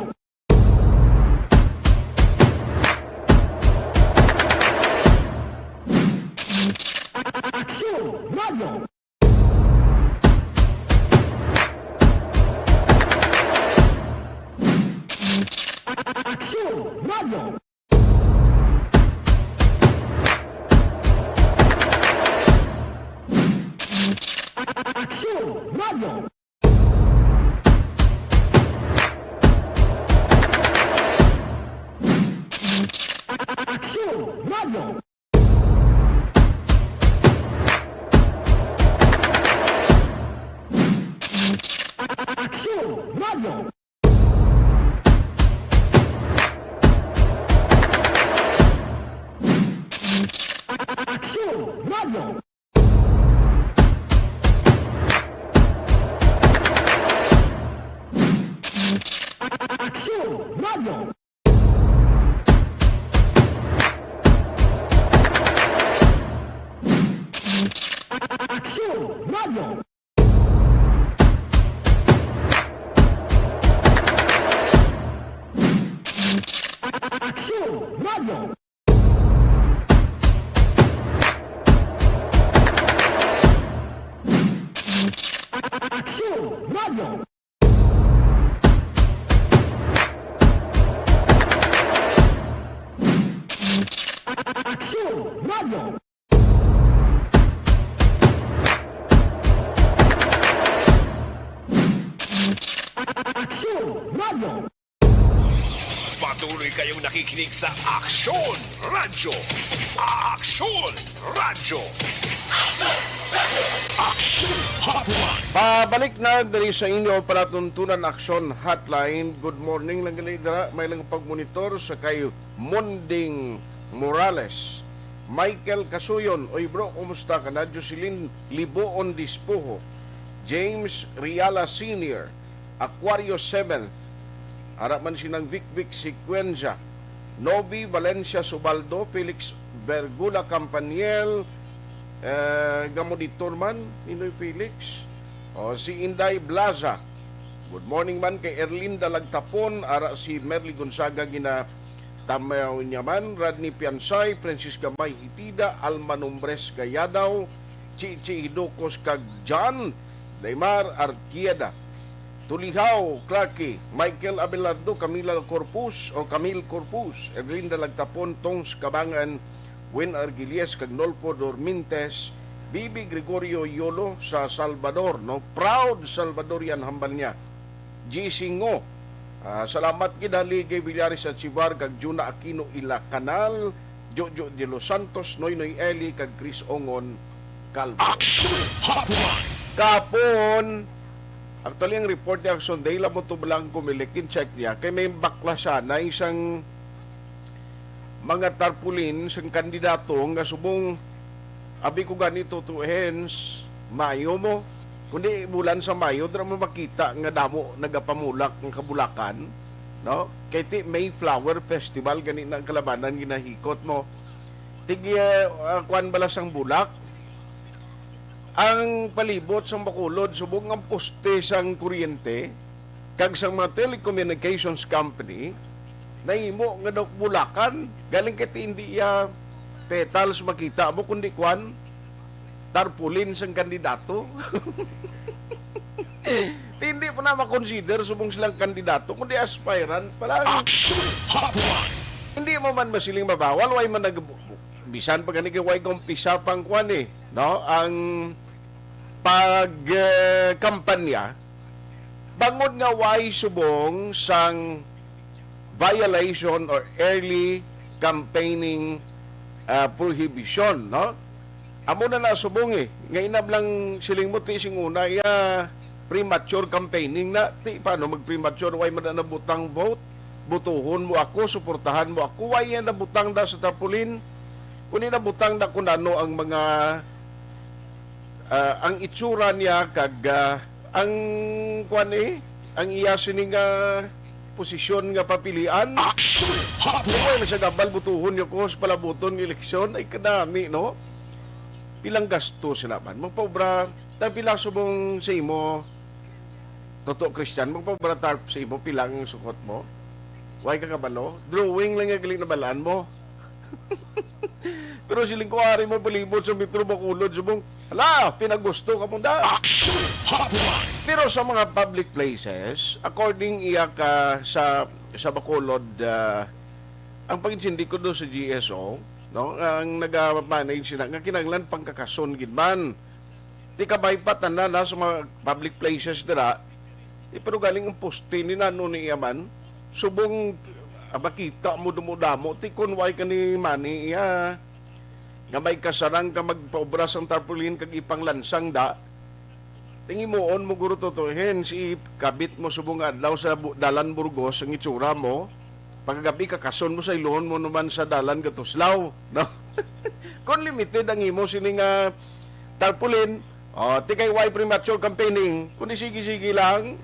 Aksyon! Radio! Aksyon! Radio! Aksyon! Radio! Aksyon! Radio! Aksyon! Radio! Aksyon! Radio! Aksyon! Radio! Aksyon! Radio! Aksyon! Radio! Aksyon! Radio! Aksyon! Radio! Aksyon! Radio! Aksyon! Radio! Patuloy kayong nakikinig sa Aksyon Radyo. Aksyon Radyo. Aksyon Hotline. Pabalik na diri sa inyo palatuntunan, Aksyon Hotline. Good morning lang gali dira. May lang pagmonitor sa kay Monding Morales. Michael Kasuyon, "Oy bro, kumusta ka na?" Jocelyn Liboon Dispuho, James Riala Senior, Aquario Seventh, ara man sinang Vic Vic Sequenza, Nobi Valencia Subaldo, Felix Bergula Campaniel, eh, gamoditor man, Ninoy Felix. O, si Inday Blaza. Good morning man kay Erlinda Lagtapon, ara si Merly Gonzaga gina Tamaw niya man, Rodney Piansay, Francis Gamay Hitida, Alma Nombres Gayadaw, Chichi Hidukos, kag John Daymar Arquieda. Tulihaw, Clarky, Michael Abelardo, Camila Corpus, o Camille Corpus, Erlinda Lagtapon, Tongs Kabangan, Win Argilies, kag Nolfo Dormintes, Bibi Gregorio Yolo sa Salvador, no? Proud Salvadorian hambal niya. G C Ngo. Ah, salamat gid, Haligay Villares at Sivar, kag Juna Aquino Ilacanal, Jojo de los Santos, Noynoy Eli, kag Chris Ongon Calvo. Action Hotline! Kapon, actually, ang report ni Action Day, lamo to lang kumilik, in-check niya, kay may bakla siya na isang mga tarpaulin sang kandidato nga subong, abi ko gani, Toto Hens, Mayo mo. Kundi bulan sa Mayo, dira mo makita nga damo nagapamulak ang kabulakan, no? Kay ti Mayflower Festival gani na ang kalabanan ginahikot mo. Tig, ah, ah, kwan bala sang bulak. Ang palibot sang Bacolod, subong ang poste sang kuryente, kag sa mga telecommunications company, nahimo nga daw bulakan. Galing kay ti hindi iya petals makita mo, kundi kwan, tarpaulin sang kandidato. Hindi pa na makonsider subong silang kandidato, kundi aspirant pa lang. Action Hotline. Hindi mo man masiling mabawal, way man nag bisan pa gani kay way kaumpisa pang kwan eh, no? Ang pag eh, kampanya bangod nga way subong sang violation or early campaigning ah, prohibition, no? Amo na na subong eh. Nga inab lang siling mo ti sing una iya premature campaigning na ti paano mag premature, way man na nabutang vote, butuhon mo ako, suportahan mo ako, way yan nabutang da sa tarpaulin. Kundi nabutang da kung ano ang mga ah, ang itsura niya kag ah, ang kwan eh, ang iya sini nga posisyon nga papilian. Action Hotline. Ay, masagabal butuhon niyo ko sa palabuton nga eleksyon. Ay, kadami, no? Pilang gasto sila man. Magpaubra, ta pila subong sa imo, Toto Christian, magpaubra tarp sa imo, pila ang sukot mo? Way ka kabalo? Drawing lang nga galing nabalaan mo. Pero siling ko, ari mo palibot sa Metro Bacolod, subong, hala, pinagusto ka mo da. Action Hotline. Pero sa mga public places, according iya ka sa sa Bacolod, ah, ang pag-intindi ko do sa G S O, no, ang nagamanage sila nga kinahanglan pangkakason gid man. Di ka bay pa tanan na sa mga public places dira. Di pero galing ang poste ni nano ni iya man. Subong ah, makita mo damo-damo ti kun way ka ni mani iya nga may kasarang ka magpaubra sang tarpaulin kag ipanglansang da. Tingimuon mo guro tutuhin si kabit mo subong nga adlaw sa bu- dalan Burgos ang itsura mo. Pagkagabi kakason mo sa ilon mo naman sa dalan Gatuslaw, no? Kon limited ang imo sini nga tarpaulin, oh, ti kay why premature campaigning, kundi sige-sige lang.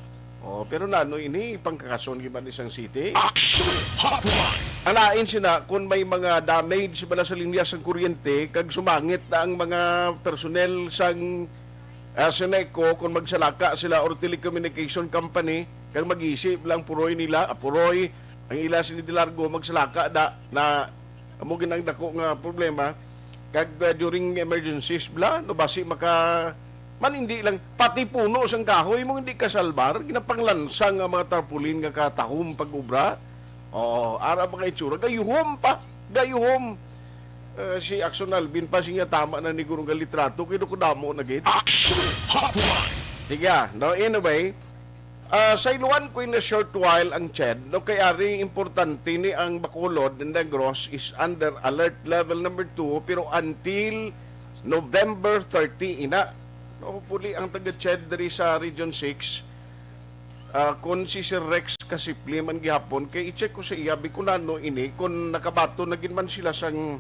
Oh, pero nano ini pangkakason giban isang city? Action Hotline. Ang lain sina kung may mga damage bala sa linya sang kuryente kag sumangit na ang mga personnel sang ah, Seneco kung magsalaka sila or telecommunication company kag mag-isip lang puroy nila, ah, puroy ang ila sini di largo magsalaka da na amo gid ang dako nga problema kag ah, during emergencies bla no basi maka man hindi lang pati puno sang kahoy mo hindi kasalbar ginapanglansang ang mga tarpaulin nga katahom pag-ubra. Oo, ara mga itsura gayuhom pa, gayuhom. Ah, si Axon Alvin pa siya tama na ni guro nga litrato kay ko damo na gid. Action Hotline. Sige, ah, no, anyway, ah, sa iluan ko in a short while ang CHED, no, kay ari importante ni ang Bacolod and Negros is under alert level number two, pero until November thirty ina. No, hopefully ang taga CHED diri sa Region six, ah, kun si Sir Rex Kasipli man gihapon, kay i-check ko sa iya, bi kun ano ini, kun nakabaton na gid man sila sang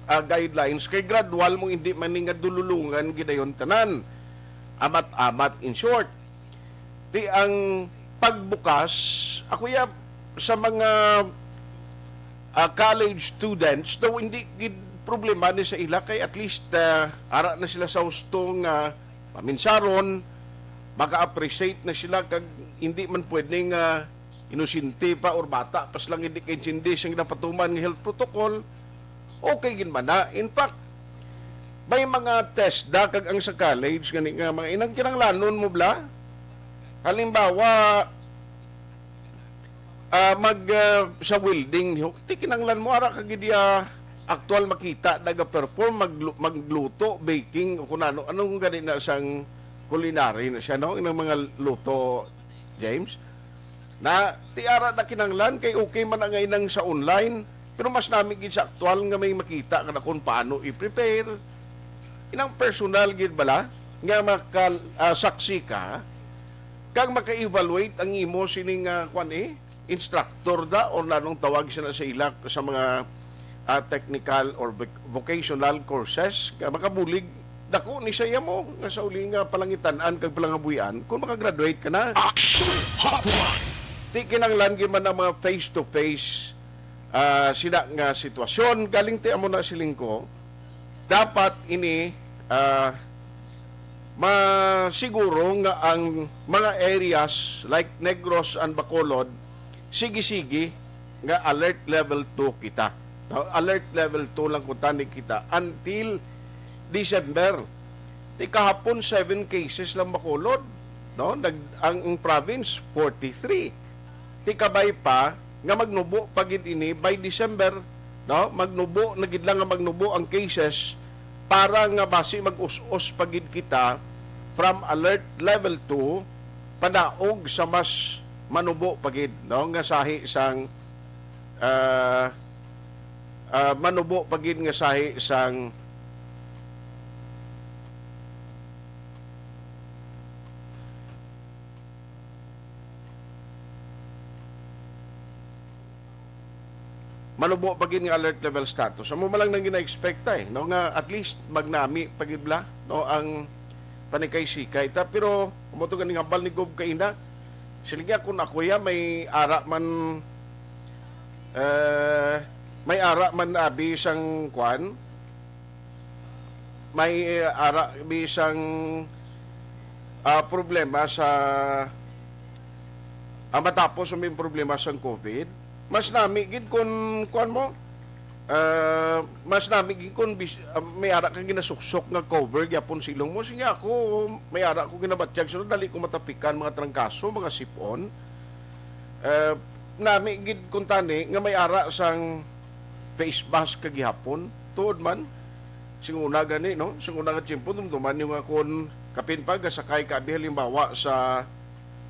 ah, guidelines, kay gradual mo hindi man ni nga dululungan gidayon tanan. Amat-amat, in short. Ti ang pagbukas, ako ya, sa mga ah, college students, daw hindi gid problema ni sa ila, kay at least ah, ara na sila sa husto nga paminsaron, maka-appreciate na sila, kag hindi man pwede nga inosente pa or bata pa silang hindi kaintindi sang napatuman nga health protocol. Okay gid man na. In fact, may mga TESDA kag ang sa college gani nga mga inang kinanglanon mo bla. Halimbawa, ah, mag ah, sa welding, ti kinanglan mo ara ka gid iya aktual makita naga-perform, maglu- magluto, baking, o kung ano, anong gani na sang culinary na siya, no? Inang mga luto, James. Na ti ara na kinanglan kay okay man ang inang sa online, pero mas nami gid sa aktual nga may makita ka na kung paano i-prepare. Inang personal gid bala nga maka ah, saksi ka kag maka-evaluate ang imo sining ah, kwan eh, instructor da or nanong tawag sila sa ila sa mga ah, technical or voc- vocational courses nga makabulig dako ni sa iya mo nga sa uli nga palangitan-an kag palangabuhian kung makagraduate ka na. Action Hotline. Ti kinanglan gyud man ang mga face to face ah, sina nga sitwasyon. Galing ti amo na siling ko, dapat ini ah, masiguro nga ang mga areas like Negros and Bacolod, sige-sige nga alert level two kita. No? Alert level two lang kung tani kita until December. Ti kahapon, seven cases lang Bacolod, no? Nag-, ang, ang province, forty-three. Ti kabay pa nga magnubo pa gid ini by December, no? Magnubo na gid lang nga magnubo ang cases para nga basi mag-us-os pa gid kita from alert level two panaog sa mas manubo pa gid, no? Nga sahi sang, ah, ah, manubo pa gid nga sahi sang manubo pa gid nga alert level status. Amo man lang nang gina-expect ta, eh, no, nga at least magnami pa gid bala, no, ang panikay-sikay ta. Pero amo to ganing hambal ni Gob kaina. Sila niya kung ako ya may ara man, eh, may ara man abi sang kwan, may, eh, ara bisang, ah, problema sa, ah, matapos ang may problema sang COVID. Mas nami gid kun, kuwan mo, ah, mas nami gid kun bis-, ah, may ara kang ginasuksok nga cover gyapon sa ilong mo. Sige, ako, may ara ko ginabatyag, so dali ko matapikan mga trangkaso, mga sipon. Eh, nami gid kun tani nga may ara sang face mask kagihapon. Tuod man, sing una gani, no? Sing una nga tiyempo, dumduman niyo nga kun kapin pa gasakay ka, abi, halimbawa, sa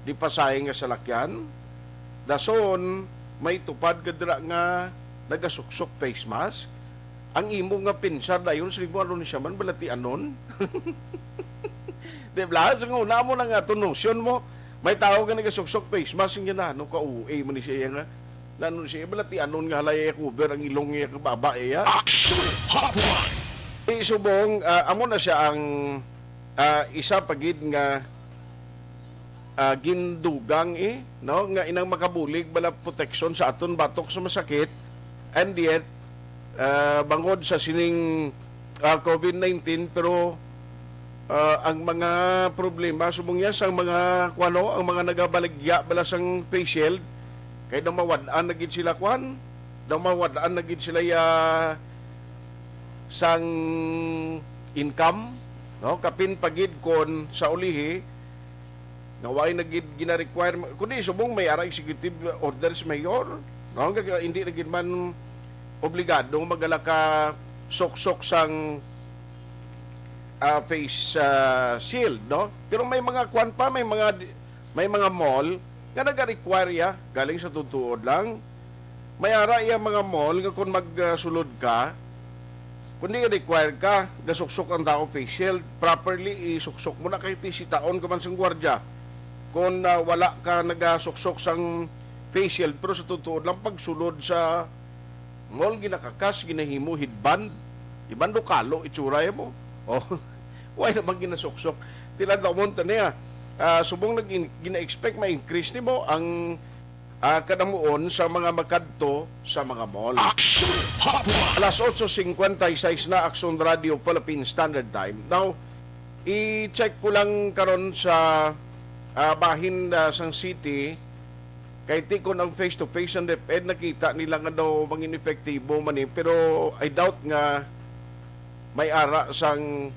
di pasahe nga salakyan, dason may tupad ka dira nga nagasuksok face mask. Ang imo nga pensar dayon, siling mo, "Ano ni siya man, balatianon?" Di ba? Sing una mo na nga, tunusion mo, may tawo nga nagasuksok face mask, niya na, "Ano ka, O A man ni siya nga? Nano siya, balatianon nga halay iya cover ang ilong niya, kababa iya." Action Hotline! Di subong, ah, amo na siya ang, ah, isa pa gid nga, ah, gindugang, eh, no, nga inang makabulig bala proteksyon sa aton batok sa masakit, and yet, ah, bangod sa sining, ah, COVID nineteen, pero, ah, ang mga problema subong niya sang mga, kuwano, ang mga nagabaligya bala sang face shield, kay daw mawad-an na gid sila, kuwan, daw mawad-an na gid sila ya sang income, no? Kapin pa gid kon sa ulihi nga way na gid gina-require, kundi subong may ara executive order sa mayor, no? Nga hindi na gid man obligado magala ka suksok sang, ah, face, ah, shield, no? Pero may mga kwan pa, may mga di-, may mga mall nga naga-require ya, galing sa tutuod lang. May ara iya mga mall nga kung magsulod ka, kung di required ka, gasuksok ang tao face shield, properly isuksok mo na kay ti sitaon ka man sang gwardya. Kung, ah, wala ka nagasuksok sang face shield, pero sa tutuod lang pagsulod sa mall, ginakakas, ginahimo headband, iban do kalo itsura mo. Oh, why naman ginasuksok? Tila daw mo niya, ah, subong nag-in-, gina-expect ma-increase nimo ang ah, kadamuon sa mga makadto sa mga mall. Action Hotline! Alas otso cincuenta y seis na, Action Radio Philippine Standard Time. Now, i-check ko lang karon sa, ah, bahin, ah, sang city, kay ti kon ang face-to-face ang DepEd, nakita nila nga daw mangin epektibo man ni, pero I doubt nga may ara sang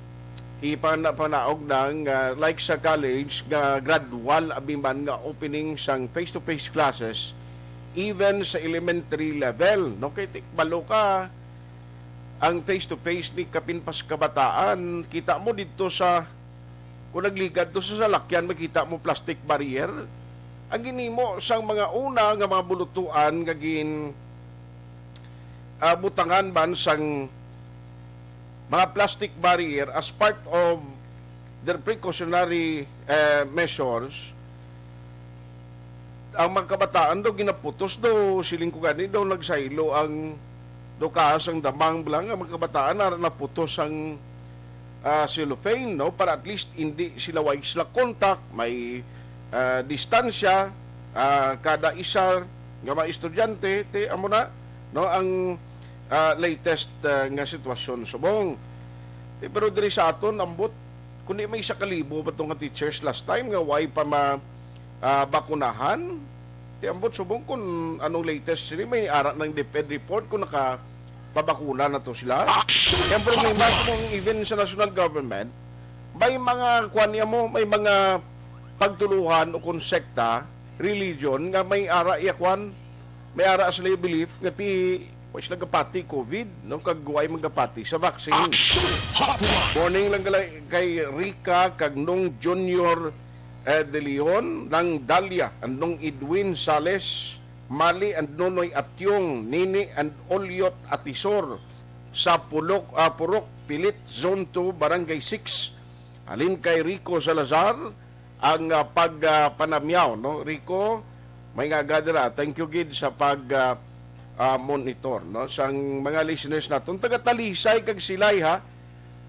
ipana-, panaog na nga, like sa college, nga gradual abi man nga opening sang face-to-face classes, even sa elementary level, no? Kay ti-, balo ka ang face-to-face ni kapin pas kabataan. Kita mo didto sa, kung nagligad to sa salakyan, makita mo plastic barrier. Ang ginimo sang mga una nga mga bulutuan nga gin-, ah, butangan man sang mga plastic barrier as part of their precautionary, eh, measures, ang mga kabataan daw ginaputos daw, siling ko gani daw nagsaylo ang daw kaas ang damang bala nga mga kabataan, ara naputos ang, ah, cellophane, no? Para at least hindi sila, way sila contact, may, ah, distansya, ah, kada isa nga mga estudyante, ti, amo na, no, ang, ah, latest, ah, nga sitwasyon subong. Ti, pero diri sa aton, ambot, kundi may isa ka libo ba to nga teachers last time nga way pa ma-, ah, bakunahan? Ti, ambot subong kung anong latest sini, may ara ng DepEd report kung nakapabakuna na to sila. Action! Kaya problema, kung even sa national government, May mga kwan niya mo, may mga pagtuluhan o konsekta, religion, nga may ara iya kwan, may ara sila yung belief nga ti, wa sila gapati COVID, no? Kag way magapati sa vaccine. Action Hotline! Morning lang gala kay Rica kag Nong Junior, eh, De Leon, Nang Dalia, and Nong Edwin Sales, Mali and Nonoy Atyong, Nini and Olyot Atisor, sa Pulok, ah, Purok, Pilit, Zone two, Barangay six. Halin kay Rico Salazar ang, ah, pag, ah, panamyaw, no? Rico, may nga aga dira. Thank you gid sa pag, ah, ah, monitor, no? Sang mga listeners naton, taga Talisay kag Silay, ha?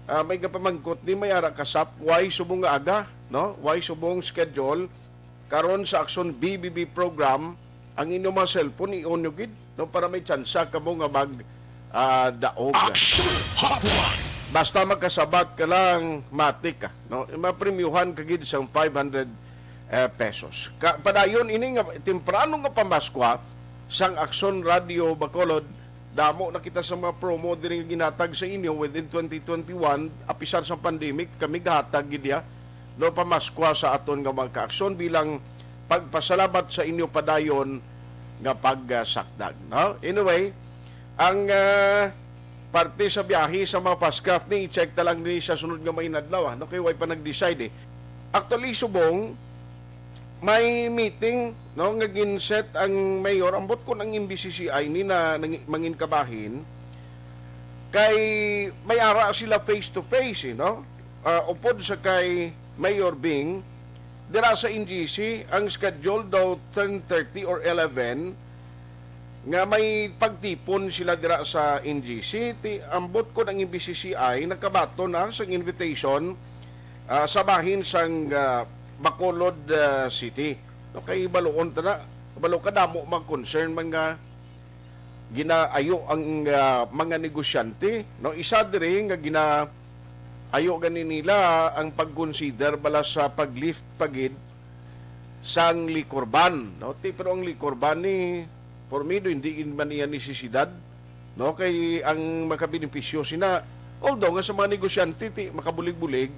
Ah, may gapamangkot ni may ara kasap, why subong nga aga, no? Why subong schedule? Karon sa Aksyon B B B program, ang inyong mga cellphone, i-on nyo gid, no, para may tsansa kamo nga mag, ah, daog. Action Hotline! Basta makasabat ka lang, matik ka, no? Mapremyuhan ka gid sang five hundred, eh, pesos. Ka, padayon ini nga temprano nga pamaskwa sang Aksyon Radio Bacolod, damo na kita sa mga promo diri nga ginhatag sa inyo within twenty twenty-one, apisar sa pandemic, kami gahatag gid ya, no, pamaskwa sa aton nga mga kaaksyon bilang pagpasalamat sa inyo padayon nga pagsakdag, no? Anyway, ang, ah, parte sa biyahe sa mga Pascraft ni, i-check ta lang ni sa sunod nga mga inadlaw, ah, no? Kay way pa nag-decide, eh. Actually, subong, may meeting, no, nga ginset ang mayor, ambot kon ang M B C C I ni na nangi-, mangin kabahin, kay may ara sila face to face, eh, no? Ah, upod sa kay Mayor Bing, dira sa N G C, ang schedule daw ten thirty or eleven, nga may pagtipon sila dira sa N G C. Ti, ambot kon ang M B C C I nakabaton na sang invitation, ah, sa bahin sang, ah, Bacolod, ah, City. No, kay baluon ta na, balo kadamo mga concern man nga ginaayo ang, ah, mga negosyante, no? Isa diri nga ginaayo gani nila ang pag-consider bala sa pag-lift pa gid sang liquor ban, no? Ti, pero ang liquor ban ni, for me, do, hindi gid man iya nisisidad, no? Kay ang makabenepisyo sina, although nga sa mga negosyante, ti, makabulig-bulig,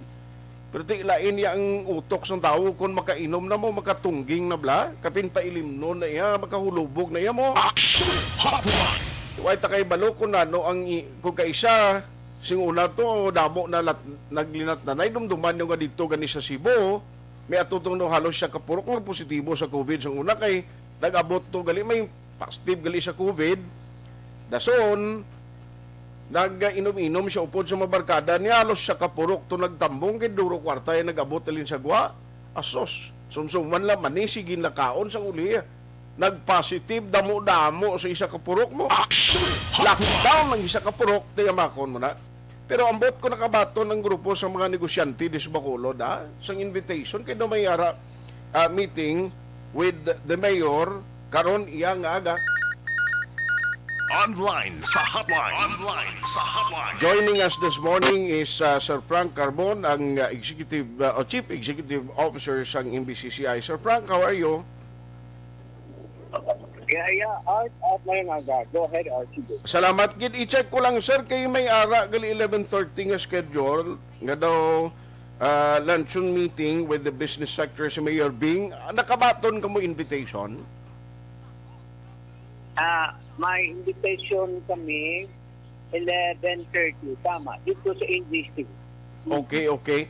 pero ti, lain iya ang utok sang tawo kon makainom na mo, makatungging na bala, kapin pailimnon na iya, makahulubog na iya mo. Action Hotline! Way ta kay balo kung ano ang i-, kung kaisa, sing una to, damo na lat-, naglinat na, naidumduman nyo nga dito gani sa Cebu, may atutong no halos siya kapurok nga positibo sa COVID sang una kay nag-abot to gali may positive gali sa COVID. Dason, nag-inom-inom siya upod sa mga barkada niya, halos siya kapurok to nagtambong kay duro kwarta ay nag-abot alin sa gwa. Asos, sumsuman lang mani, sige nakaon sang uli. Nag-positive, damo-damo sa isa ka purok mo. Action! Lockdown ang isa ka purok, tiyamakon mo na. Pero ambot ko nakabaton ang grupo sa mga negosyante di sa Bacolod, ha? Sang invitation, kay daw may ara, ah, meeting with the mayor, karon iya nga aga. Online sa hotline. Online sa hotline. Joining us this morning is, ah, Sir Frank Carbon, ang, ah, executive, ah, o chief executive officer sang M B C C I. Sir Frank, how are you? Yeah, yeah, Art, Art, may nga ga. Go ahead, Art. Sige. Salamat gid. I-check ko lang, sir, kay may ara gali eleven thirty nga schedule nga daw, ah, luncheon meeting with the business sector si Mayor Bing. Ah, nakabaton ka mo invitation? Ah, may invitation kami eleven thirty, tama, dito sa N G C. Okay, okay.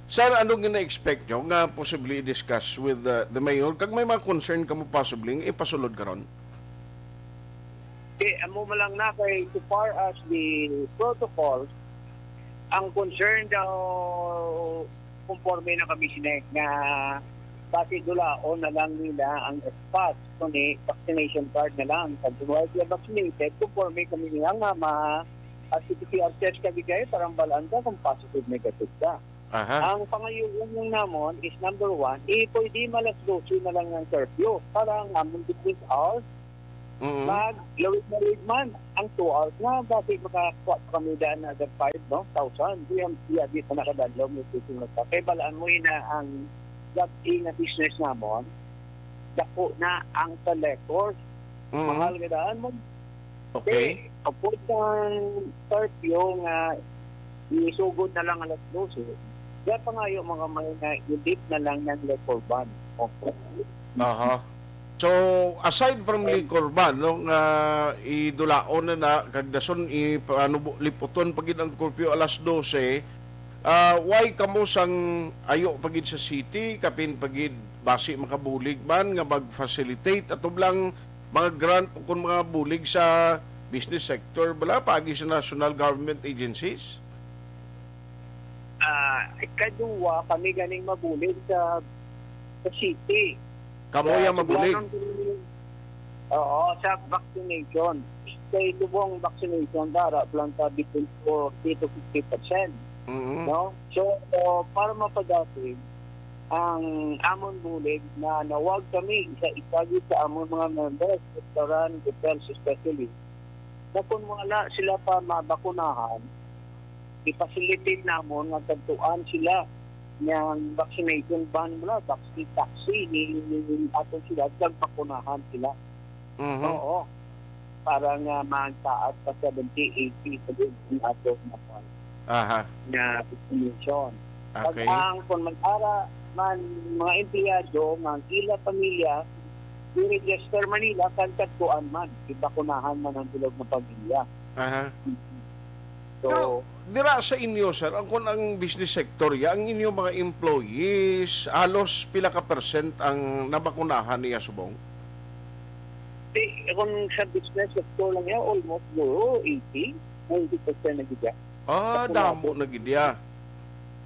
Sir, ano nga na-expect nyo nga possibly i-discuss with, uh, the mayor? Kag may mga concern ka mo possibly nga ipasulod karon? Eh, amo man lang na kay so far as the protocol, ang concern daw, conforme na kami sini nga basi dulaon na lang nila ang spot, kundi vaccination card na lang. Pag wala sila vaccinated, conforme kami nila nga ma-, ah, C P C R test kami kayo para mabalaan ka kung positive, negative ka. Aha. Ang pangayuan lang namon is number one, eh, pwede malas dose na lang ang curfew para ang amon business hours Mm. Maglawig-lawig man ang two hours na, basi makakuha pa kami daan na agad five, no? Thousand. Di ang, di, di pa nakadalaw, may fifteen na pa. Kay balaan mo ina ang gab-i nga business namon, dako na ang collectors. Mm. Mahal nga daan mo. Okay. Kay, upod ang curfew nga isugod na lang alas dose, Kaya pangayo mga may na edit na lang ng liquor ban. Okay. Aha. So, aside from liquor ban, no, nga idulaon na na, kag dason i-, ano, bu-, liputon pa gid ang curfew alas dose, ah, why kamo sang ayo pa gid sa city, kapin pa gid basi makabulig man nga mag-facilitate ato lang mga grant o kung mga bulig sa business sector, bala, paagi sa national government agencies? Ah, ikaduha, kami ganing mabulig sa, sa city. Kamo ya mabulig? Oo, sa vaccination. Kay subong vaccination, dara lang sa between forty to fifty percent. Mhm. No? So, uh, para mapadasig ang amon bulig na nawag kami isa-isa gid sa amon mga members, restaurant, hotels especially, na kung wala sila pa mabakunahan, i-facilitate namon nga kadtuan sila ng vaccination van, wala, vaccine taxi, ni, ni, ni aton sila, kag bakunahan sila. Mhm. Oo. Para nga magtaas pa seventy, eighty pa gid ang aton na, Aha. na vaccination. Pag Okay. ang kung mag-ara man mga empleyado nga ang ila pamilya, i-register man nila kag kadtuan man, ibakunahan man ang bilog nga pamilya. Aha. So, Pero dira sa inyo, sir, ang, kung ang business sector ya, ang inyo mga employees, halos pila ka percent ang nabakunahan niya subong? di, kung sa business sector lang yan, almost siguro eighty, ninety percent na gid yan. Ah, Bakunado. Damo na gid ya.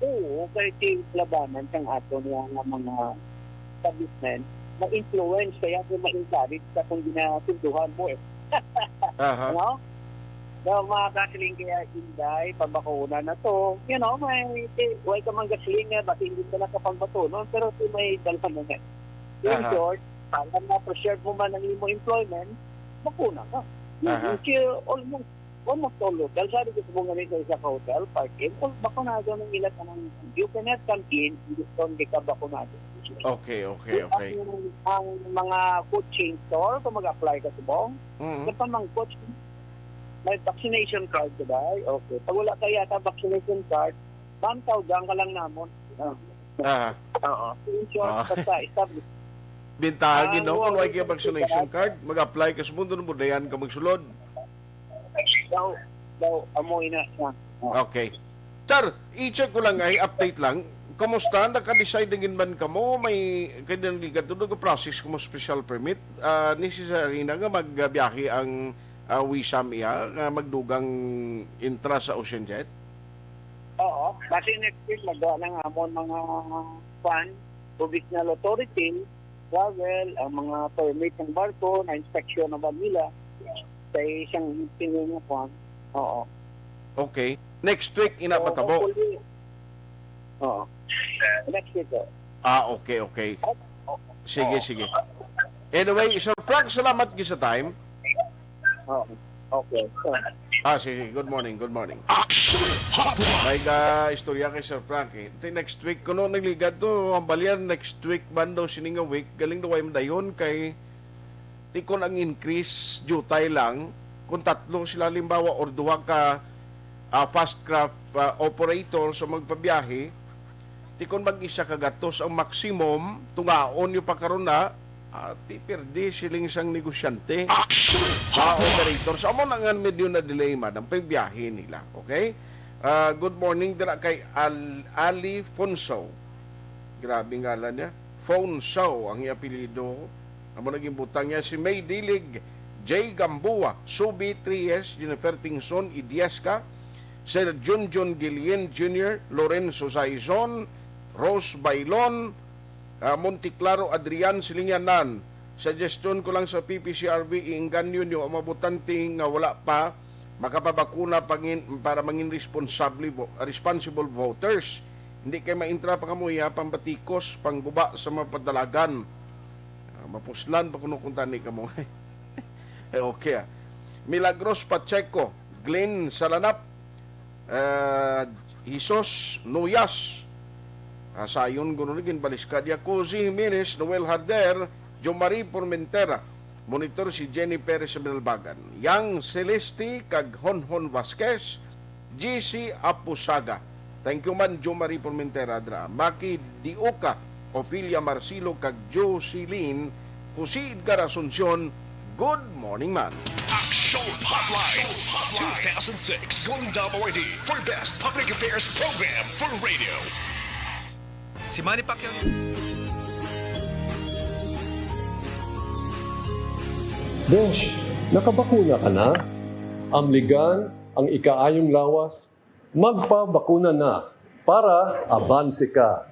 Oo, kay di labanan sang ato niya nga mga establishment, ma-influence kaya kung ma-encourage sa kung ginasunduhan mo eh. Aha. Ano? So, mga kasiling kaya, "Inday, pabakuna na to." You know, may, why ka man kasiling nga, baka hindi ka nakapagbatunon, pero si may dalhan na nga. In Aha. short, para ma-preserve mo man ang imo employment, bakuna ka. Aha. Kasi almost, almost all hotel, sabi ko sa mga sa isa ka hotel, parking, kung bakunado ng ila ka ng, you cannot come in, hindi ka bakunado. Okay, okay, okay. Ang, ang mga coaching store, kung mag-apply ka subong, Mhm. sa pamang coaching, may vaccination card ka ba? Okay. Pag wala ka yata vaccination card, bantawgan ka lang namon. Ah, Ah, oo. In short, Ah. basta establish. Bintaha gid, no? Ang Kung wala way ka vaccination card, mag-apply ka sa mundo ng budayan ka magsulod. Daw, daw, amoy na siya. Okay. Sir, i-check ko lang, ay update lang. Kumusta? Naka-decide na gid man kamo? May, kaya nang ligat to, nag-process kamo special permit? Ah, necessary na nga magbiyahe ang, ah, Wissam iya, nga magdugang intra sa Ocean Jet? Oo. Basi next week, magawa na nga amon mga fan, provincial authority, travel, ang mga permit ng barko, na inspection na ba nila sa isang tingin nga kwan. Oo. Okay. Next week, ina So, matabo. Hopefully, oo. Next week, oh. Ah, okay, okay. Sige, Oo. Sige. Anyway, Sir Frank, salamat gid sa time. Oo. Okay. So, Ah, sige. Good morning, good morning. Action Hotline. May ga istorya kay Sir Frank eh. Ti next week, kuno nagligad to, ang balyan next week, bando sini nga week, galing daw ay madayon kay ti kon ang increase, jutay lang, kung tatlo sila, halimbawa, or duha ka ah, fast craft ah, operator sa magpabiyahe, ti kon mag-isa ka gatos ang maximum, tungaon niyo pa karon na, ah, ti pirdi siling sang negosyante. Action Ah, Hotline. Operator. So, amo na nga medyo na-delay, madam, pagbiyahe nila. Okay? Ah, good morning, dira kay Al Ali Fonso. Grabe ngalan niya. Fonso ang iyang apelyido. Amo naging butang niya si May Dilig, Jay Gamboa, Subi Tries, Jennifer Tingson Idiesca, Sir Junjun Guillen Junior, Lorenzo Saison, Rose Bailon, ah, Monteclaro Adrian, Silinganan. Suggestion ko lang sa P P C R V, iingganyo niyo ang mga botante nga wala pa makapabakuna pangin, para mangin responsable vo-, responsible voters. Hindi kay maintra pa kamo iya pambatikos, pangguba sa mga padalagan. Ah, mapuslan pa kuno kung tani kamo. Eh, okay, ah. Milagros Pacheco, Glenn Salanap, ah, Jesus Nuyas, ah, Sayon Gununigin, Baliskad, Yakuzi Jimenez, Noel Harder, Jomari Formentera, monitor si Jenny Perez Belbagan, Yang Celeste kag Honhon Vasquez, G C Apusaga. Thank you man, Jo Marie Formentera, dra. Maki Diuca, Ofelia Marcelo, kag Jocelyn Jose Edgar Asuncion. Good morning man. Action Hotline two thousand six Golden Dome Awardee for Best Public Affairs Program for Radio. Si Manny Pacquiao. Besh, nakabakuna ka na? Amligan ang ikaayong lawas, magpabakuna na para abanse ka.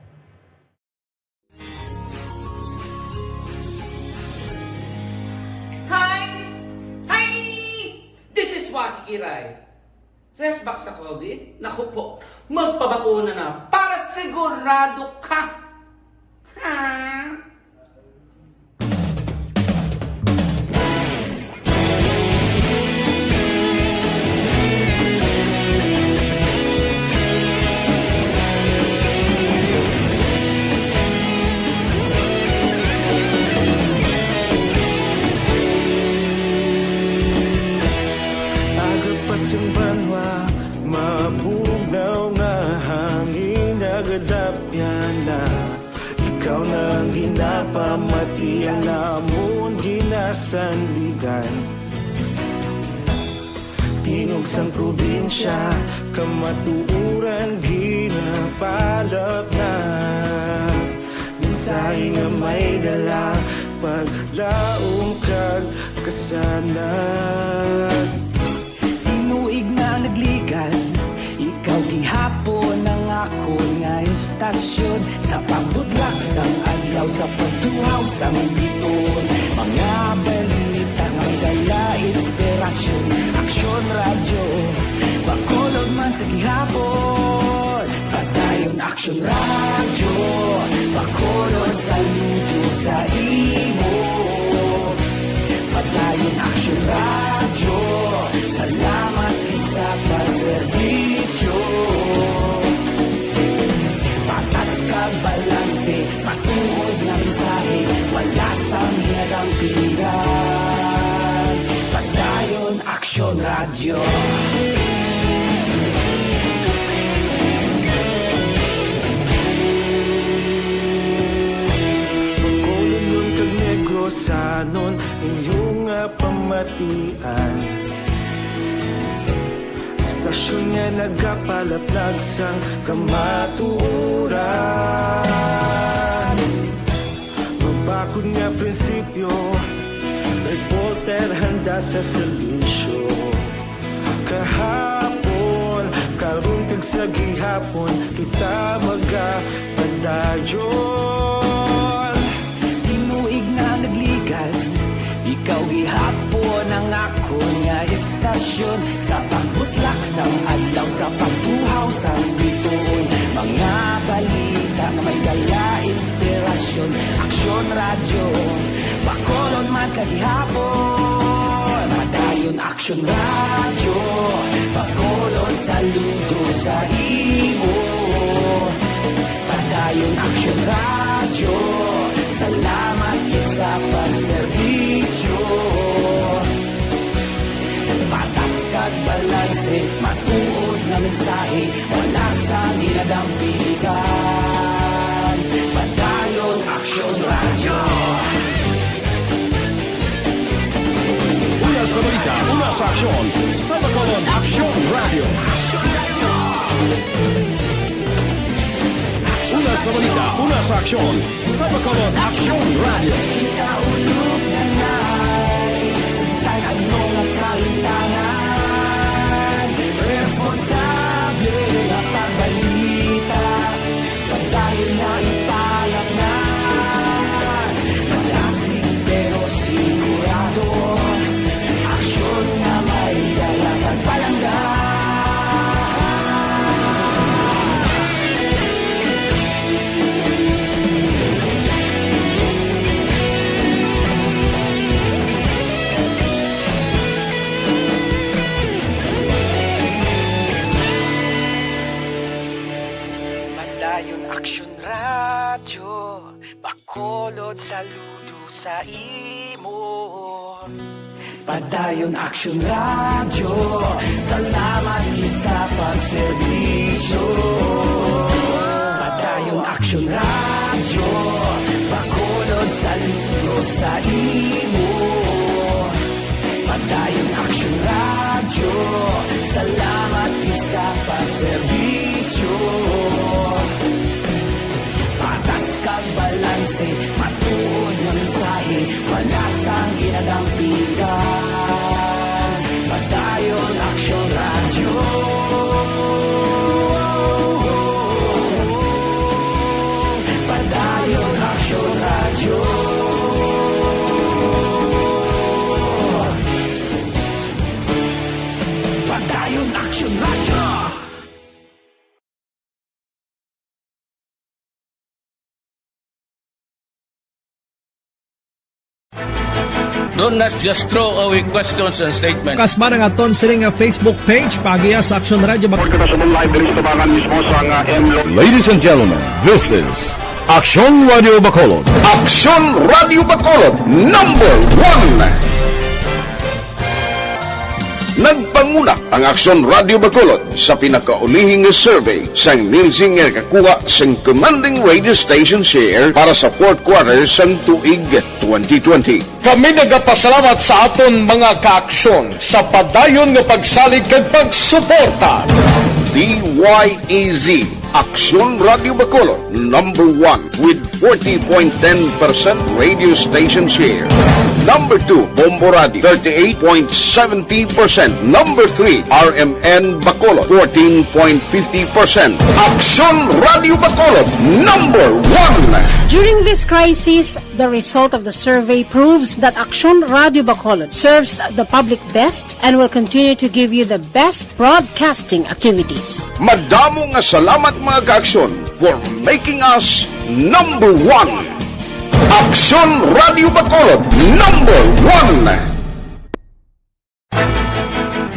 Hi! Hi! This is Waki Kiray. Rest back sa COVID? Naku po, magpabakuna na para sigurado ka! Ha? Aga pa sing banwa, mabugnaw nga hangin, nagadapyan na. Ikaw na ang ginapamati, ang namon ginasandigan. Tingog sang probinsya, kamatuoran ginapalapnag. Mensahe nga may dala, paglaom kag kasanag. Tinuig na nagligan, ikaw gihapon ang akon nga istasyon. Sa pagbutlak sang adlaw, sa pagtuhaw sang bituon, mga balita nga may dala inspirasyon. Aksyon Radyo, Bacolod man sa gihapon. Padayon Aksyon Radyo, Bacolod, saludo sa imo. Padayon Aksyon Radyo, salamat gid sa pagserbisyo. Patas kag balanse, matuod nga mensahe, wala sang hinadang pilihan. Padayon Aksyon Radyo. Bacolodnon kag Negrosanon, inyo nga pamatian. Istasyon nga nagapalaplag sang kamatuoran. Mabakod nga prinsipyo, reporter handa sa serbisyo. Kahapon, karon kag sa gihapon, kita magapadayon. Tinuig na nagligan, ikaw gihapon ang akon nga istasyon. Sa pagbutlak sang adlaw, sa pagtuhaw sang bituon, mga balita nga may dala inspirasyon. Aksyon Radyo, Bacolod man sa gihapon. Padayon Aksyon Radyo, Bacolod, saludo sa imo. Padayon Aksyon Radyo, salamat gid sa pagserbisyo. Patas kag balanse, matuod nga mensahe, wala sang hinadang piligan. Padayon Aksyon Radyo. Una sa balita, una sa aksyon, sa Bacolod Aksyon Radyo. Una sa balita, una sa aksyon, sa Bacolod Aksyon Radyo. Kita ulog na na'y sa bisan ano nga kalimtangan. Responsable nga pagbalita, padayon na ipalapngan. Malasig pero sigurado, aksyon nga may dala kag palangga. Padayon Aksyon Radyo, Bacolod, saludo sa imo. Padayon Aksyon Radyo, salamat gid sa pagserbisyo. Yung Action Radyo. Don't, let's just throw away questions and statements. Kasma nga aton sini nga Facebook page, paagiha sa Action Radio Bac- Kita sa live diri sa tabangan mismo sa nga M Lo- Ladies and gentlemen, this is Action Radio Bacolod. Action Radio Bacolod, number one. Nagpanguna ang Aksyon Radio Bacolod sa pinakaulihi nga survey sang Nielsen nga nakakuha sang commanding radio station share para sa fourth quarter sang tuig twenty twenty. Kami nagapasalamat sa aton mga kaaksyon sa padayon nga pagsalig kag pagsuporta. D Y E Z, Aksyon Radio Bacolod, number one with forty point ten percent radio station share. Number two, Bombo Radio, thirty-eight point seventy percent. Number three, R M N Bacolod, fourteen point fifty percent. Aksyon Radio Bacolod, number one. During this crisis, the result of the survey proves that Aksyon Radio Bacolod serves the public best and will continue to give you the best broadcasting activities. Madamo nga salamat, mga kaaksyon, for making us number one. Aksyon Radio Bacolod, number one.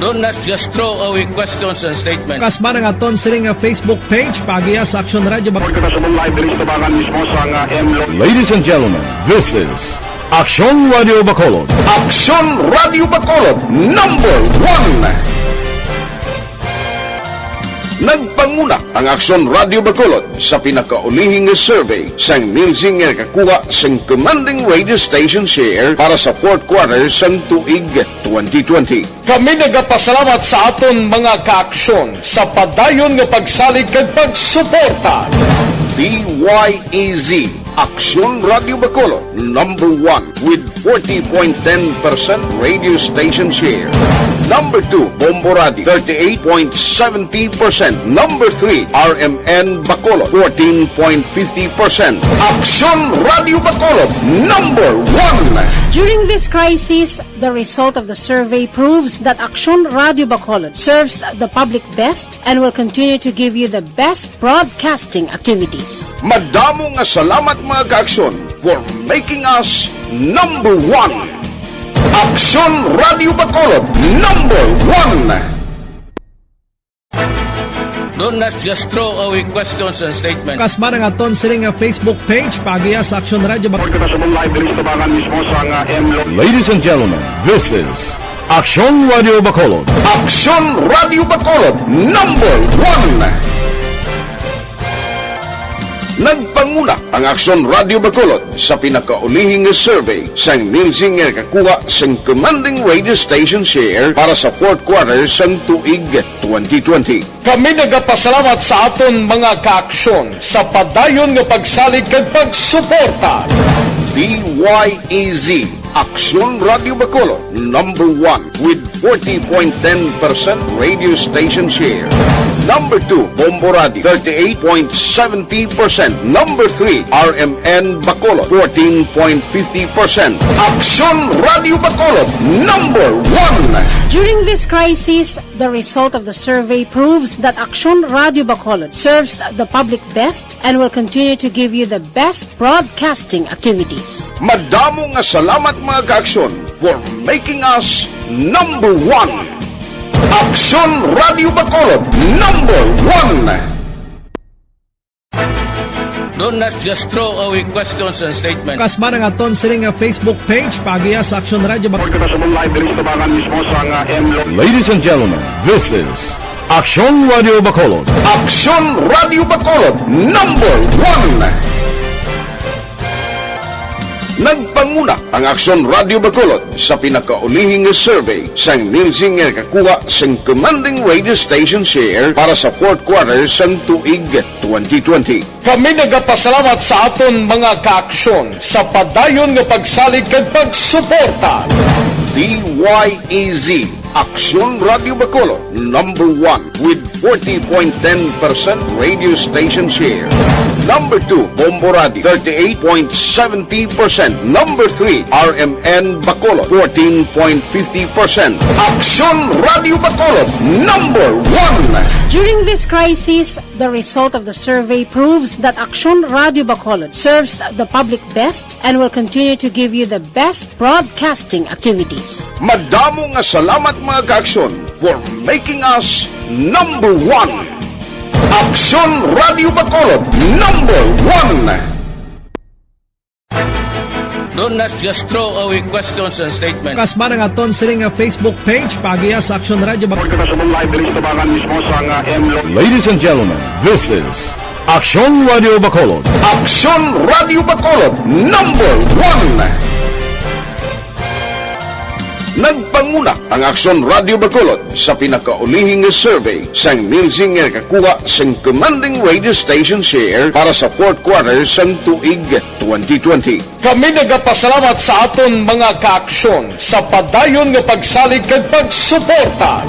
Don't, let's just throw away questions and statements. Kasma nga aton sini nga Facebook page, paagiha sa Aksyon Radio Bac- Kita sa live diri sa tabangan mismo sa nga M Lo- Ladies and gentlemen, this is Aksyon Radio Bacolod. Aksyon Radio Bacolod, number one. Nagpanguna ang Aksyon Radio Bacolod sa pinakaulihi nga survey sang Nielsen nga nakakuha sang commanding radio station share para sa fourth quarter sang tuig twenty twenty. Kami nagapasalamat sa aton mga kaaksyon sa padayon nga pagsalig kag pagsuporta. D Y E Z, Aksyon Radio Bacolod, number one with forty point ten percent radio station share. Number two, Bombo Radio, thirty-eight point seventy percent. Number three, R M N Bacolod, fourteen point fifty percent. Aksyon Radio Bacolod, number one. During this crisis, the result of the survey proves that Aksyon Radio Bacolod serves the public best and will continue to give you the best broadcasting activities. Madamo nga salamat, mga kaaksyon, for making us number one. Aksyon Radio Bacolod, number one. Don't, let's just throw away questions and statements. Kasma nga aton sini nga Facebook page, paagiha sa Aksyon Radio Bac- Kita sa live diri sa tabangan mismo sa nga M Lo- Ladies and gentlemen, this is Aksyon Radio Bacolod. Aksyon Radio Bacolod, number one. Nagpanguna ang Aksyon Radio Bacolod sa pinakaulihi nga survey sang Nielsen nga nakakuha sang commanding radio station share para sa fourth quarter sang tuig twenty twenty. Kami nagapasalamat sa aton mga kaaksyon sa padayon nga pagsalig kag pagsuporta. D Y E Z, Aksyon Radio Bacolod, number one with forty point ten percent radio station share. Number two, Bombo Radio, thirty-eight point seventy percent. Number three, R M N Bacolod, fourteen point fifty percent. Aksyon Radio Bacolod, number one. During this crisis, the result of the survey proves that Aksyon Radio Bacolod serves the public best and will continue to give you the best broadcasting activities. Madamo nga salamat, mga kaaksyon, for making us number one. Aksyon Radio Bacolod, number one. Don't, let's just throw away questions and statements. Kasma nga aton sini nga Facebook page, paagiha sa Aksyon Radio Bac- Kita sa live diri sa tabangan mismo sa nga M Lo- Ladies and gentlemen, this is Aksyon Radio Bacolod. Aksyon Radio Bacolod, number one. Nagpanguna ang Aksyon Radio Bacolod sa pinakaulihi nga survey sang Nielsen nga nakakuha sang commanding radio station share para sa fourth quarter sang tuig twenty twenty. Kami nagapasalamat sa aton mga kaaksyon sa padayon nga pagsalig kag pagsuporta. D Y E Z, Aksyon Radio Bacolod, number one with forty point ten percent radio station share. Number two, Bombo Radio, thirty-eight point seventy percent. Number three, R M N Bacolod, fourteen point fifty percent. Aksyon Radio Bacolod, number one. During this crisis, the result of the survey proves that Aksyon Radio Bacolod serves the public best and will continue to give you the best broadcasting activities. Madamo nga salamat, mga ka-Aksyon, for making us number one. Aksyon Radio Bacolod, number one. Don't not just throw away questions and statements. Kasba ang aton sining nga Facebook page, paagiha sa Aksyon Radio Bak- Pagkakasabong live diri sa tabangan mismo sa nga M Lo- Ladies and gentlemen, this is Aksyon Radio Bacolod. Aksyon Radio Bacolod, number one. Nagpanguna ang Aksyon Radio Bacolod sa pinakaulihing survey sang Nielsen nga nakakuha sang commanding radio station share para sa fourth quarter sang tuig twenty twenty. Kami nagapasalamat sa aton mga ka-Aksyon sa padayon nga pagsalig kag pagsuporta.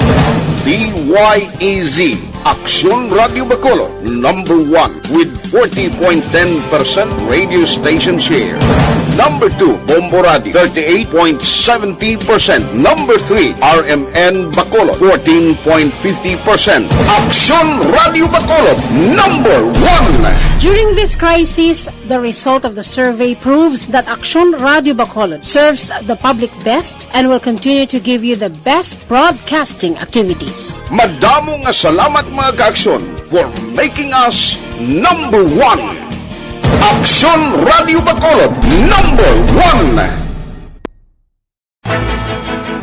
D Y E Z, Aksyon Radio Bacolod, number one with forty point ten percent radio station share. Number two, Bombo Radio, thirty-eight point seventy percent. Number three, R M N Bacolod, fourteen point fifty percent. Aksyon Radio Bacolod, number one. During this crisis, the result of the survey proves that Aksyon Radio Bacolod serves the public best and will continue to give you the best broadcasting activities. Madamo nga salamat, mga ka-Aksyon, for making us number one. Aksyon Radio Bacolod, number one.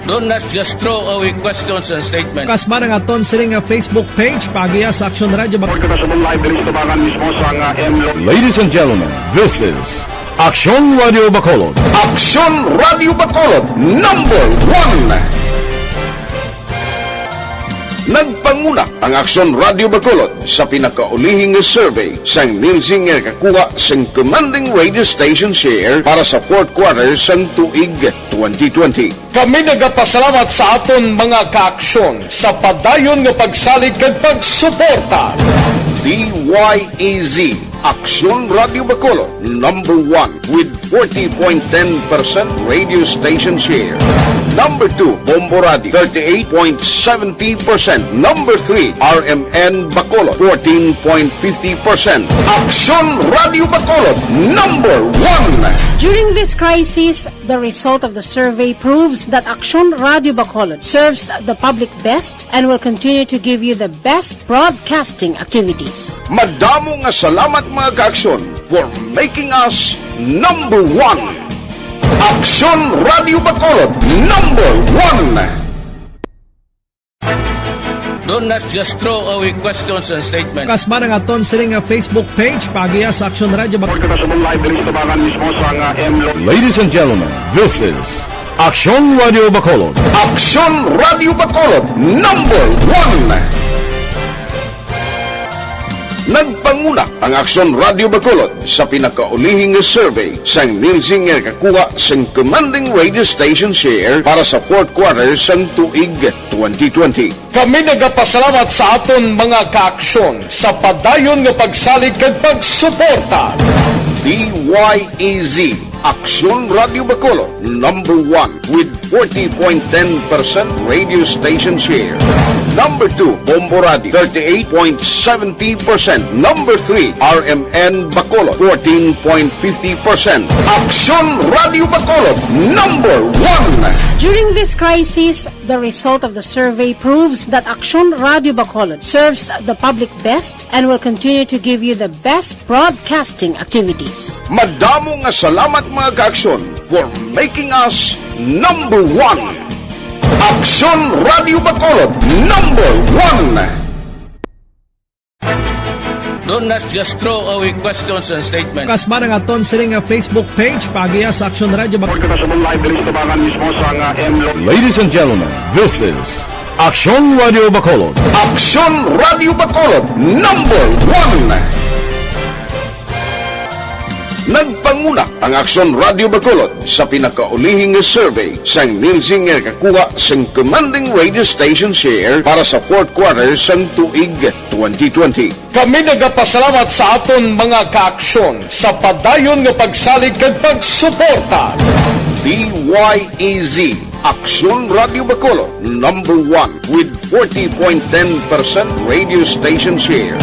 Don't not just throw away questions and statements. Kasba ang aton sining nga Facebook page, paagiha sa Aksyon Radio Bak- Pagkakasabong live diri sa tabangan mismo sa nga M Lo- Ladies and gentlemen, this is Aksyon Radio Bacolod. Aksyon Radio Bacolod, number one. Nagpanguna ang Aksyon Radio Bacolod sa pinakaulihing survey sang Nielsen nga nakakuha sang commanding radio station share para sa fourth quarter sang tuig twenty twenty. Kami nagapasalamat sa aton mga ka-Aksyon sa padayon nga pagsalig kag pagsuporta. D Y E Z, Aksyon Radio Bacolod, number one with forty point ten percent radio station share. Number two, Bombo Radio, thirty-eight point seventy percent. Number three, R M N Bacolod, fourteen point fifty percent. Aksyon Radio Bacolod, number one. During this crisis, the result of the survey proves that Aksyon Radio Bacolod serves the public best and will continue to give you the best broadcasting activities. Madamo nga salamat, mga ka-Aksyon, for making us number one. Aksyon Radio Bacolod, number one. Don't not just throw away questions and statements. Kasba ang aton sining nga Facebook page, paagiha sa Aksyon Radio Bak- Pagkakasabong live diri sa tabangan mismo sa nga M Lo- Ladies and gentlemen, this is Aksyon Radio Bacolod. Aksyon Radio Bacolod, number one. Nagpanguna ang Aksyon Radio Bacolod sa pinakaulihing survey sang Nielsen nga nakakuha sang commanding radio station share para sa fourth quarter sang tuig twenty twenty. Kami nagapasalamat sa aton mga ka-Aksyon sa padayon nga pagsalig kag pagsuporta. D Y E Z, Aksyon Radio Bacolod, number one with forty point ten percent radio station share. Number two, Bombo Radio, thirty-eight point seventy percent. Number three, R M N Bacolod, fourteen point fifty percent. Aksyon Radio Bacolod, number one. During this crisis, the result of the survey proves that Aksyon Radio Bacolod serves the public best and will continue to give you the best broadcasting activities. Madamo nga salamat, mga ka-Aksyon, for making us number one. Aksyon Radio Bacolod, number one. Don't not just throw away questions and statements. Kasba ang aton sining nga Facebook page, paagiha sa Aksyon Radio Bak- Pagkakasabong live diri sa tabangan mismo sa nga M Lo- Ladies and gentlemen, this is Aksyon Radio Bacolod. Aksyon Radio Bacolod, number one. Nagpanguna ang Aksyon Radio Bacolod sa pinakaulihing survey sang Nielsen nga nakakuha sang commanding radio station share para sa fourth quarter sang tuig twenty twenty. Kami nagapasalamat sa aton mga kaaksyon sa padayon nga pagsalig kag pagsuporta. D Y E Z, Aksyon Radio Bacolod, number one with forty point ten percent radio station share.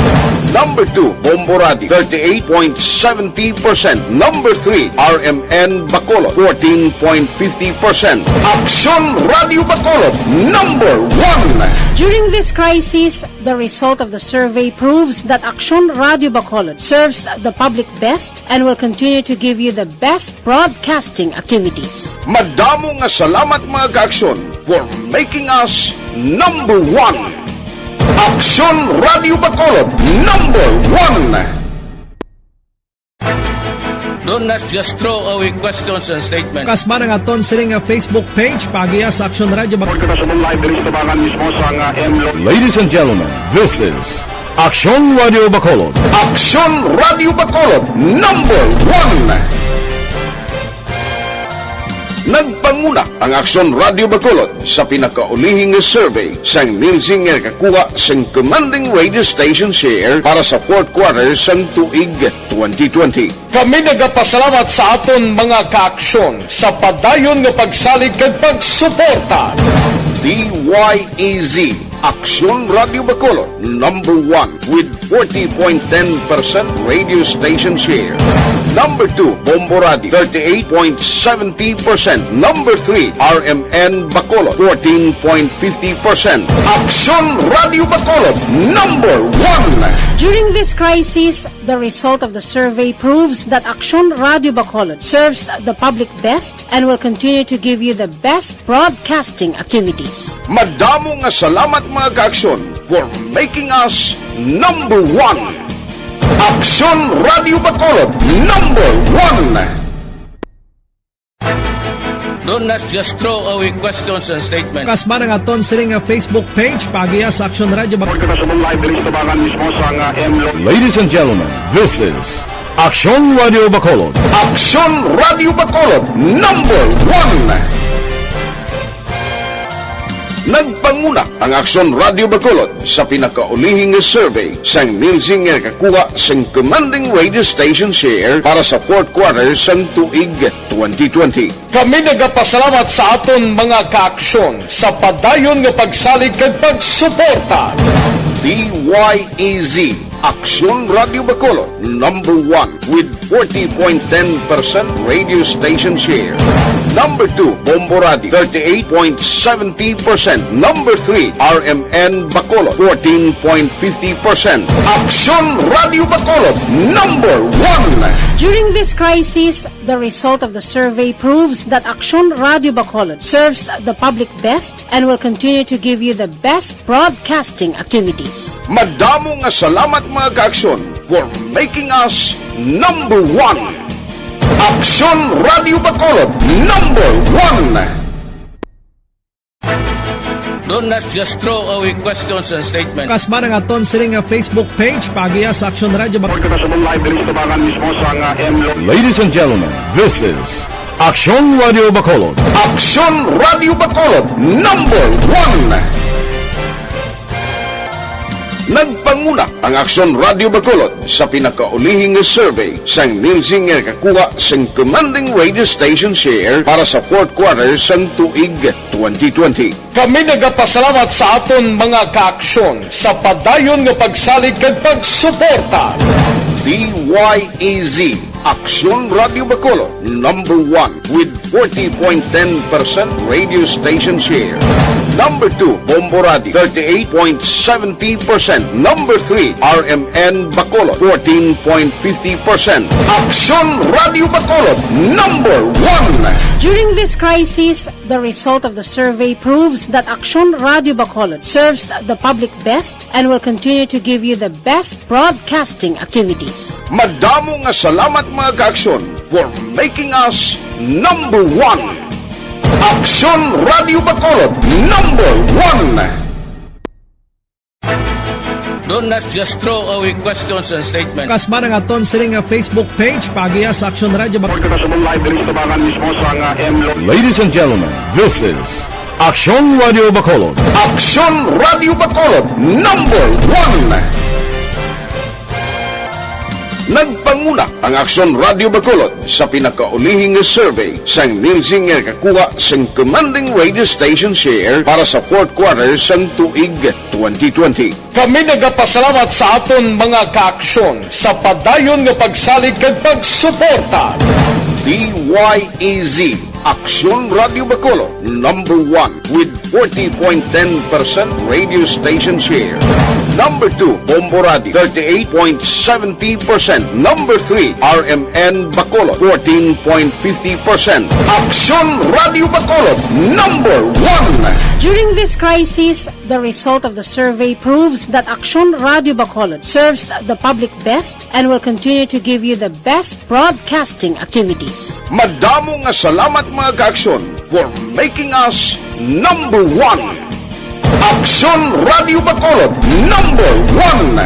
Number two, Bombo Radio, thirty-eight point seventy percent. Number three, R M N Bacolod, fourteen point fifty percent. Aksyon Radio Bacolod, number one. During this crisis, the result of the survey proves that Aksyon Radio Bacolod serves the public best and will continue to give you the best broadcasting activities. Madamo nga salamat, mga kaaksyon, for making us number one. Aksyon Radio Bacolod, number one. Don't not just throw away questions and statements. Kasman ang aton sining nga Facebook page, paagiha sa Aksyon Radio Bag- Kita sa live diri sa tabangan mismo sa nga M Lo- Ladies and gentlemen, this is Aksyon Radio Bacolod. Aksyon Radio Bacolod, number one. Nagpanguna ang Aksyon Radio Bacolod sa pinakaulihing survey sang Nielsen nga nakakuha sang commanding radio station share para sa fourth quarter sang tuig twenty twenty. Kami nagapasalamat sa aton mga kaaksyon sa padayon nga pagsalig kag pagsuporta. D Y E Z, Aksyon Radio Bacolod, number one with forty point ten percent radio station share. Number two, Bombo Radio, thirty-eight point seventy percent. Number three, R M N Bacolod, fourteen point fifty percent. Aksyon Radio Bacolod, number one. During this crisis, the result of the survey proves that Aksyon Radio Bacolod serves the public best and will continue to give you the best broadcasting activities. Madamo nga salamat, mga kaaksyon, for making us number one. Aksyon Radio Bacolod, number one. Don't not just throw away questions and statements. Kasman ang aton sining nga Facebook page, paagiha sa Aksyon Radio Bag- Kita sa live diri sa tabangan mismo sa nga M Lo- Ladies and gentlemen, this is Aksyon Radio Bacolod. Aksyon Radio Bacolod, number one. Nagpanguna ang Aksyon Radio Bacolod sa pinakaulihing survey sang Nielsen nga nakakuha sang commanding radio station share para sa fourth quarter sang tuig twenty twenty. Kami nagapasalamat sa aton mga kaaksyon sa padayon nga pagsalig kag pagsuporta. D Y E Z, Aksyon Radio Bacolod, number one with forty point ten percent radio station share. Number two, Bombo Radio, thirty-eight point seventy percent. Number three, R M N Bacolod, fourteen point fifty percent. Aksyon Radio Bacolod, number one. During this crisis, the result of the survey proves that Aksyon Radio Bacolod serves the public best and will continue to give you the best broadcasting activities. Madamo nga salamat, mga kaaksyon, for making us number one. Aksyon Radio Bacolod, number one. Don't not just throw away questions and statements. Kasman ang aton sining nga Facebook page, paagiha sa Aksyon Radio Bag- Kita sa live diri sa tabangan mismo sa nga M Lo- Ladies and gentlemen, this is Aksyon Radio Bacolod. Aksyon Radio Bacolod, number one. Nagpanguna ang Aksyon Radio Bacolod sa pinakaulihing survey sang Nielsen nga nakakuha sang commanding radio station share para sa fourth quarter sang tuig twenty twenty. Kami nagapasalamat sa aton mga kaaksyon sa padayon nga pagsalig kag pagsuporta. D Y E Z, Aksyon Radio Bacolod, number one with forty point ten percent radio station share. Number two, Bombo Radio, thirty-eight point seventy percent. Number three, R M N Bacolod, fourteen point fifty percent. Aksyon Radio Bacolod, number one. During this crisis, the result of the survey proves that Aksyon Radio Bacolod serves the public best and will continue to give you the best broadcasting activities. Madamo nga salamat, mga kaaksyon, for making us number one. Aksyon Radio Bacolod, number one. Do not just throw away questions and statements. Kasman ang aton sini nga Facebook page, paagiha sa Aksyon Radio Bacolod. Report ka sa live diri sa tabangan mismo sa nga M Lo- Ladies and gentlemen, this is Aksyon Radio Bacolod. Aksyon Radio Bacolod, number one. Nagpanguna ang Aksyon Radio Bacolod sa pinakaulihi nga survey sang Nielsen nga nakakuha sang commanding radio station share para sa fourth quarter sang tuig twenty twenty. Kami nagapasalamat sa aton mga kaaksyon sa padayon nga pagsalig kag pagsuporta. D Y E Z, Aksyon Radio Bacolod, number one with forty point ten percent radio station share. Number two, Bombo Radio, thirty-eight point seventy percent. Number three, R M N Bacolod, fourteen point fifty percent. Aksyon Radio Bacolod, number one. During this crisis, the result of the survey proves that Aksyon Radio Bacolod serves the public best and will continue to give you the best broadcasting activities. Madamo nga salamat, mga kaaksyon, for making us number one. Aksyon Radio Bacolod, number one.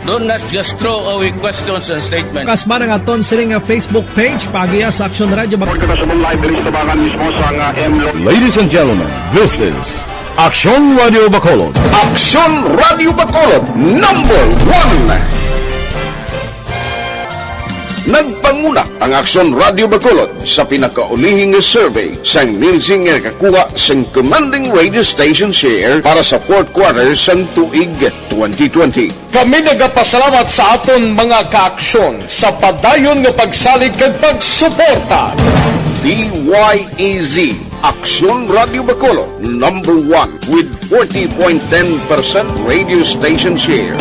Do not just throw away questions and statements. Kasman ang aton sini nga Facebook page, paagiha sa Aksyon Radio Bacolod. Report ka sa live diri sa tabangan mismo sa nga M Lo- Ladies and gentlemen, this is Aksyon Radio Bacolod. Aksyon Radio Bacolod, number one. Nagpanguna ang Aksyon Radio Bacolod sa pinakaulihi nga survey sang Nielsen nga nakakuha sang commanding radio station share para sa fourth quarter sang tuig twenty twenty. Kami nagapasalamat sa aton mga kaaksyon sa padayon nga pagsalig kag pagsuporta. D Y E Z, Aksyon Radio Bacolod, number one with forty point ten percent radio station share.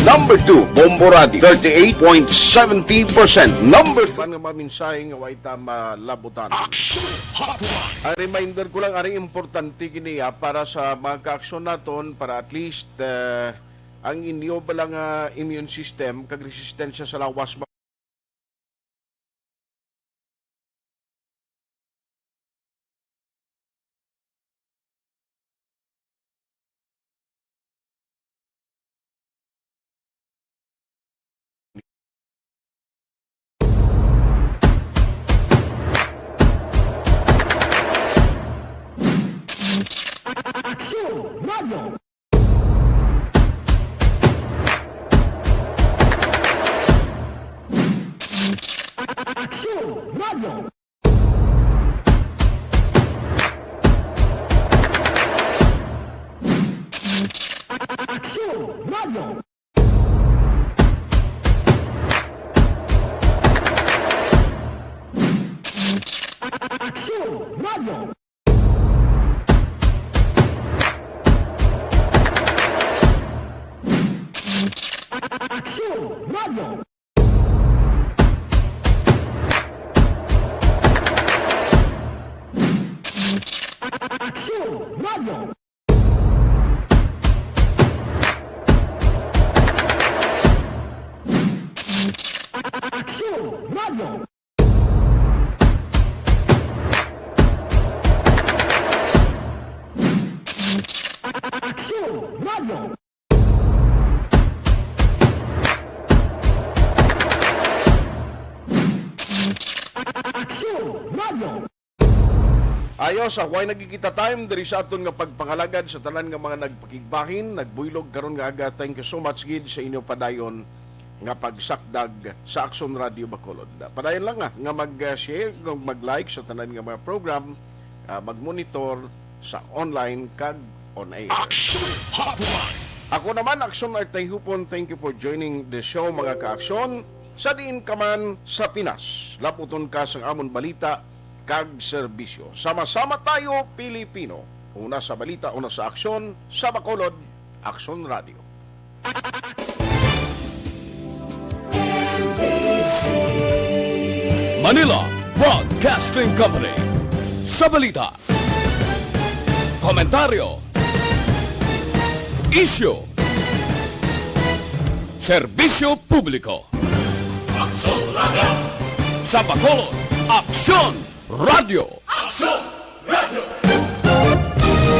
Number two, Bombo Radio, thirty-eight point seventy percent. Number three, nga mga mensahe nga way ta malabutan. Action Hotline. Ang reminder ko lang, ari importante kini, ah, para sa mga kaaksyon naton, para at least, eh, ang inyo bala nga immune system kag resistensya sa lawas ma- Action Radio. Action Radio. Action Radio. Action Radio. Action Radio. Action Radio. Action Radio. Action Radio. Action Radio. Ayo sa way nagkikita time diri sa aton nga pagpangalagad sa tanan nga mga nagpakigbahin, nagbuylog karon nga aga. Thank you so much gid sa inyo padayon nga pagsakdag sa Action Radio Bacolod. Padayon lang nga, nga mag-share, nga mag-like sa tanan nga mga program, ah, mag-monitor sa online kag on air. Action Hotline. Ako naman, Action Art Tayhupon. Thank you for joining the show, mga ka-aksyon. Sa diin ka man sa Pinas, laputon ka sang amon balita kag serbisyo. Sama-sama tayo, Pilipino. Una sa balita, una sa aksyon, sa Bacolod, Aksyon Radio. Manila Broadcasting Company. Sa balita, komentaryo, isyu, serbisyo publiko. Aksyon Radio. Sa Bacolod, Aksyon Radio. Aksyon Radio.